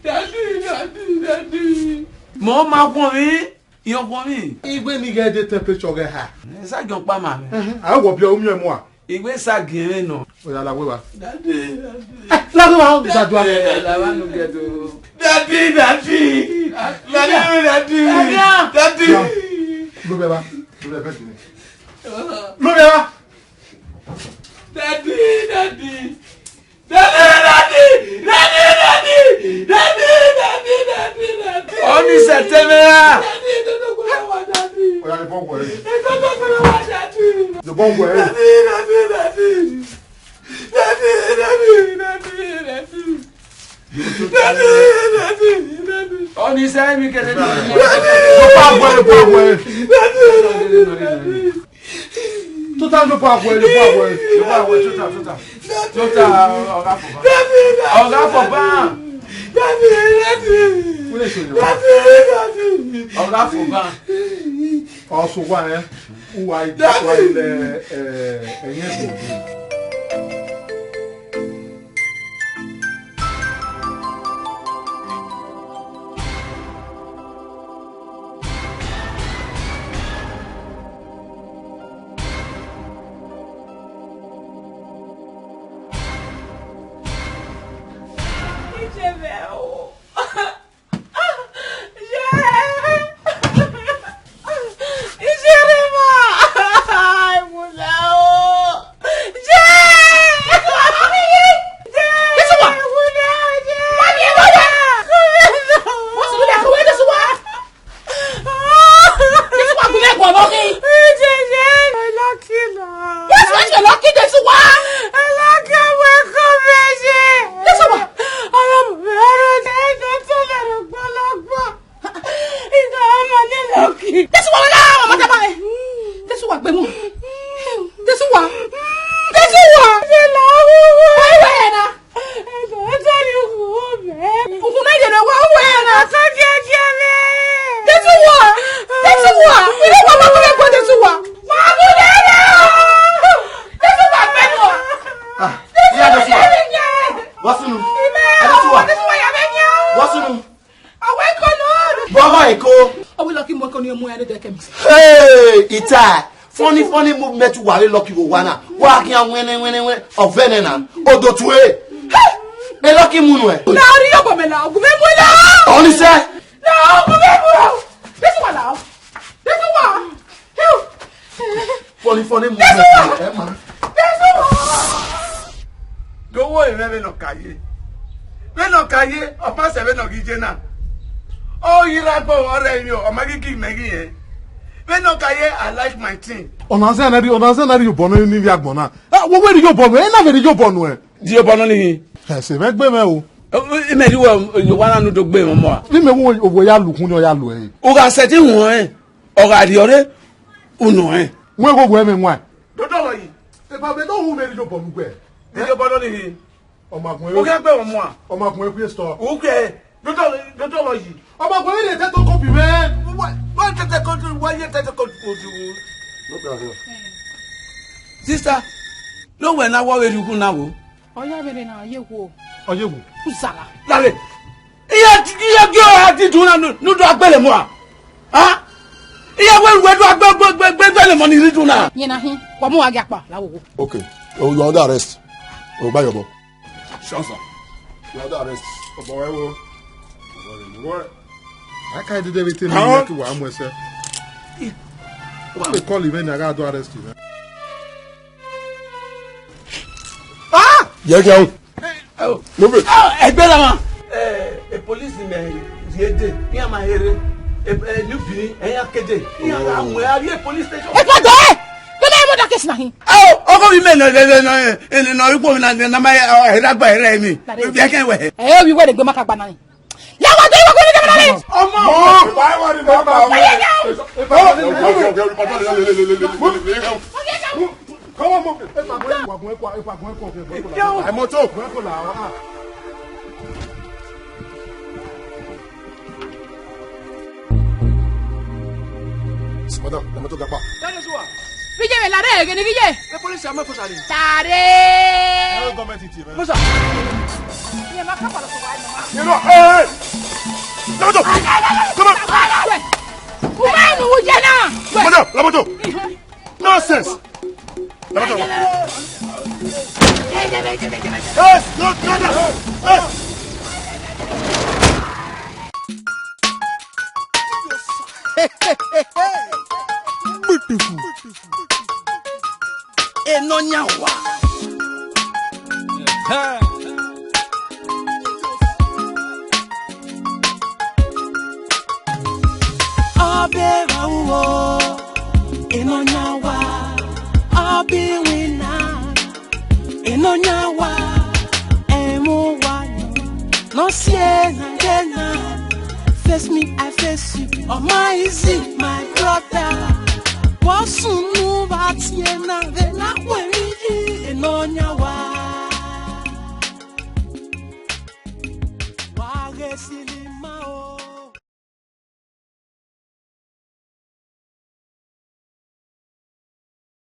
Daddy, daddy, daddy. Mọ ma khuọnmwi, I khuọnmwi. Igbe ni ghẹ de temperature ghẹ ha. Ẹ sa jọ kpa ma mẹ. Ẹhẹn, a wọ biẹ u miẹn mua. Igbe sa giẹn mwẹ nọ. Oya, la wẹ wa. Daddy, daddy. La wẹ wa, u sa dua. Daddy, daddy. Daddy, daddy. Daddy, daddy. Daddy. Daddy. Lo bẹ ba. Lo bẹ bẹ tini. Lo bẹ ba. Daddy, daddy. Daddy, daddy. Daddy, daddy. Daddy, daddy, daddy, daddy. Ọni sẹ tẹmẹ ra. Daddy, daddy, daddy. Oya, the ball boy. Daddy, daddy, daddy. The ball boy. Daddy, daddy, daddy. Daddy, daddy, daddy, daddy. Daddy, daddy, daddy. Ọni sẹ mi kẹlẹ ni. Daddy. The ball boy, the ball boy. Daddy, daddy, daddy. Tota ló bá wẹ̀, ló bá wẹ̀, ló bá wẹ̀, tota, tota. Tota, ọ̀gá fọ̀bá. Ọ̀gá fọ̀bá. Wọ́n lè ṣe òyìnbó. Ọ̀gá fọ̀bá. Ọ̀sùn wa yẹn, wà ilẹ̀ ẹ̀yìn ẹ̀dùn. This one, this one, lucky, this one. Lucky, we come here. This one. This one, this one, gbẹmọ. This one, this one. Wait, wait, now. Uku na yere wa uwe na. Jesu wa. Jesu wa. Ire wa ma kule kwa Jesu wa. Ma kule na. Jesu wa pe mo. Ah, iya Jesu wa. Wasunu. Jesu wa. Jesu wa ya be nya. Wasunu. Awe ko no. Baba eko. Awe lucky mo ko ni mo ya de kemi. Hey, ita. Funny, funny movement wa re lucky wo wa na. Wa kian wene, wene, wene. Ọvẹnẹ na. Odo tue. Hey! E lucky mu nuẹ. Na ri yo bo me la, ogun me mu la. Ọni sẹ. Na ogun me mu. This one now. This one. Funny, funny movement. This one. This one. Do wo ime vbe nọ ka ye. Vbe nọ ka ye, ọ pa sẹ vbe nọ ghi je na. Ọ yi ra gbọ ọrẹ imi, ọ ma ghi ghi mẹ ghi yẹn. Vbene ọ ka ye, I like my thing. Ọna zẹ na rhie, ọna zẹ na rhie obọ nọ ni vbe agbọn na. Ah, wo wẹ rhie obọ nuẹn, ena vbe rhie obọ nuẹn. Rhie obọ nọ ni hin. Ẹse mwẹ gbe mwẹ o. Imẹ rhie uwa, uwa na nu do gbe mwẹ ọmọ a. Vbe imẹ wo, wo ya lu ukhunmwu, ọ ya lu ẹre. U gha sẹtin huẹn, ọ gha rhie ọre, u nọ ẹn. Wẹ gho wẹ mwẹ wan. Dodo lọ yi. Eba vbe ne ọ hu mwẹ rhie obọ nuẹn. Rhie obọ nọ ni hin. Ọ ma gun U ẹre. Khian gbe mwẹ ọmọ a. Ọ ma gun ẹre kue store. U khian, dodo, dodo lọ yi. Ọ ma gun ẹre rhie tẹtẹ kọpi mwẹ. Wa, wa tẹtẹ kọpi, wa ye tẹtẹ kọpi. No problem. Sister, no wẹ na wọ vbe rhie ukhunmwu na wo. Ọ ya vbe rre na, ọ ye wo. Ọ ye wo. Uzara. Lare. Iye, iye gi ọra di dun na nu, nu do agbele mua. Ha? Iye wẹ, wẹ do agbe, gbe, gbe, gbe, gbele mọ ni rhi dun na. Yẹn na hin, wa mu wa gi akpa, la wo wo. Okay. Oh, you are under arrest. Oh, by your ball. Sure, sir. You are under arrest. Ọbọ wẹ wo. What? I can't do everything. Huh? Like you, I'm with, sir. What they call him when I got to arrest you, man? Ah! Yẹ kí a hùn. Move it. Ah, ẹgbẹ́ la ma. Eh, e police mẹ rhie dee, iran ma here. E, e, ni obìnrin, ẹ̀yin akéde. Iran gha mu ẹ, a rhie police station. Ẹ pa dẹ! Dẹ mẹ mọ da case na hin. Ao, ọgọ mi mẹ nọ, nọ, nọ, nọ, nọ, ikwo mi na, na ma, eh, eh, dagba ẹrẹ mi. Dade. Bi ẹkẹ wẹ. Ẹ, wi wẹ de gbe ma ka gba na ni. Ya wa de wa ko ni de na ni. Ọmọ. Mọ, bye wa ni bye bye. Come on, move. Ẹ pa gun ẹ, ẹ pa gun ẹ kọ, ẹ pa gun ẹ kọ, ẹ pa gun ẹ kọ. Ẹ mọ tó. Gun ẹ kọ la, ah. Madam, la moto gapa. That is what. Vije me la re, gene vije. The police are not for sale. Tare. No government it, man. Musa. Ye ma ka palo ko wa, mama. You know, hey, hey. La moto. Come on. Uwe nu uje na. Madam, la moto. Nonsense. Hey, no, no, no. Hey. Beautiful. Enonya wa. Ọbe ra uwo, Enonya wa, ọbe iwinna, Enonya wa, ẹmwẹ uwa nọ, nọ sie na ghe na. Face me, I face you, ọ ma easy, my brother. Vbọ sunu vbe tie na, vbe na khuẹrhẹ, Enonya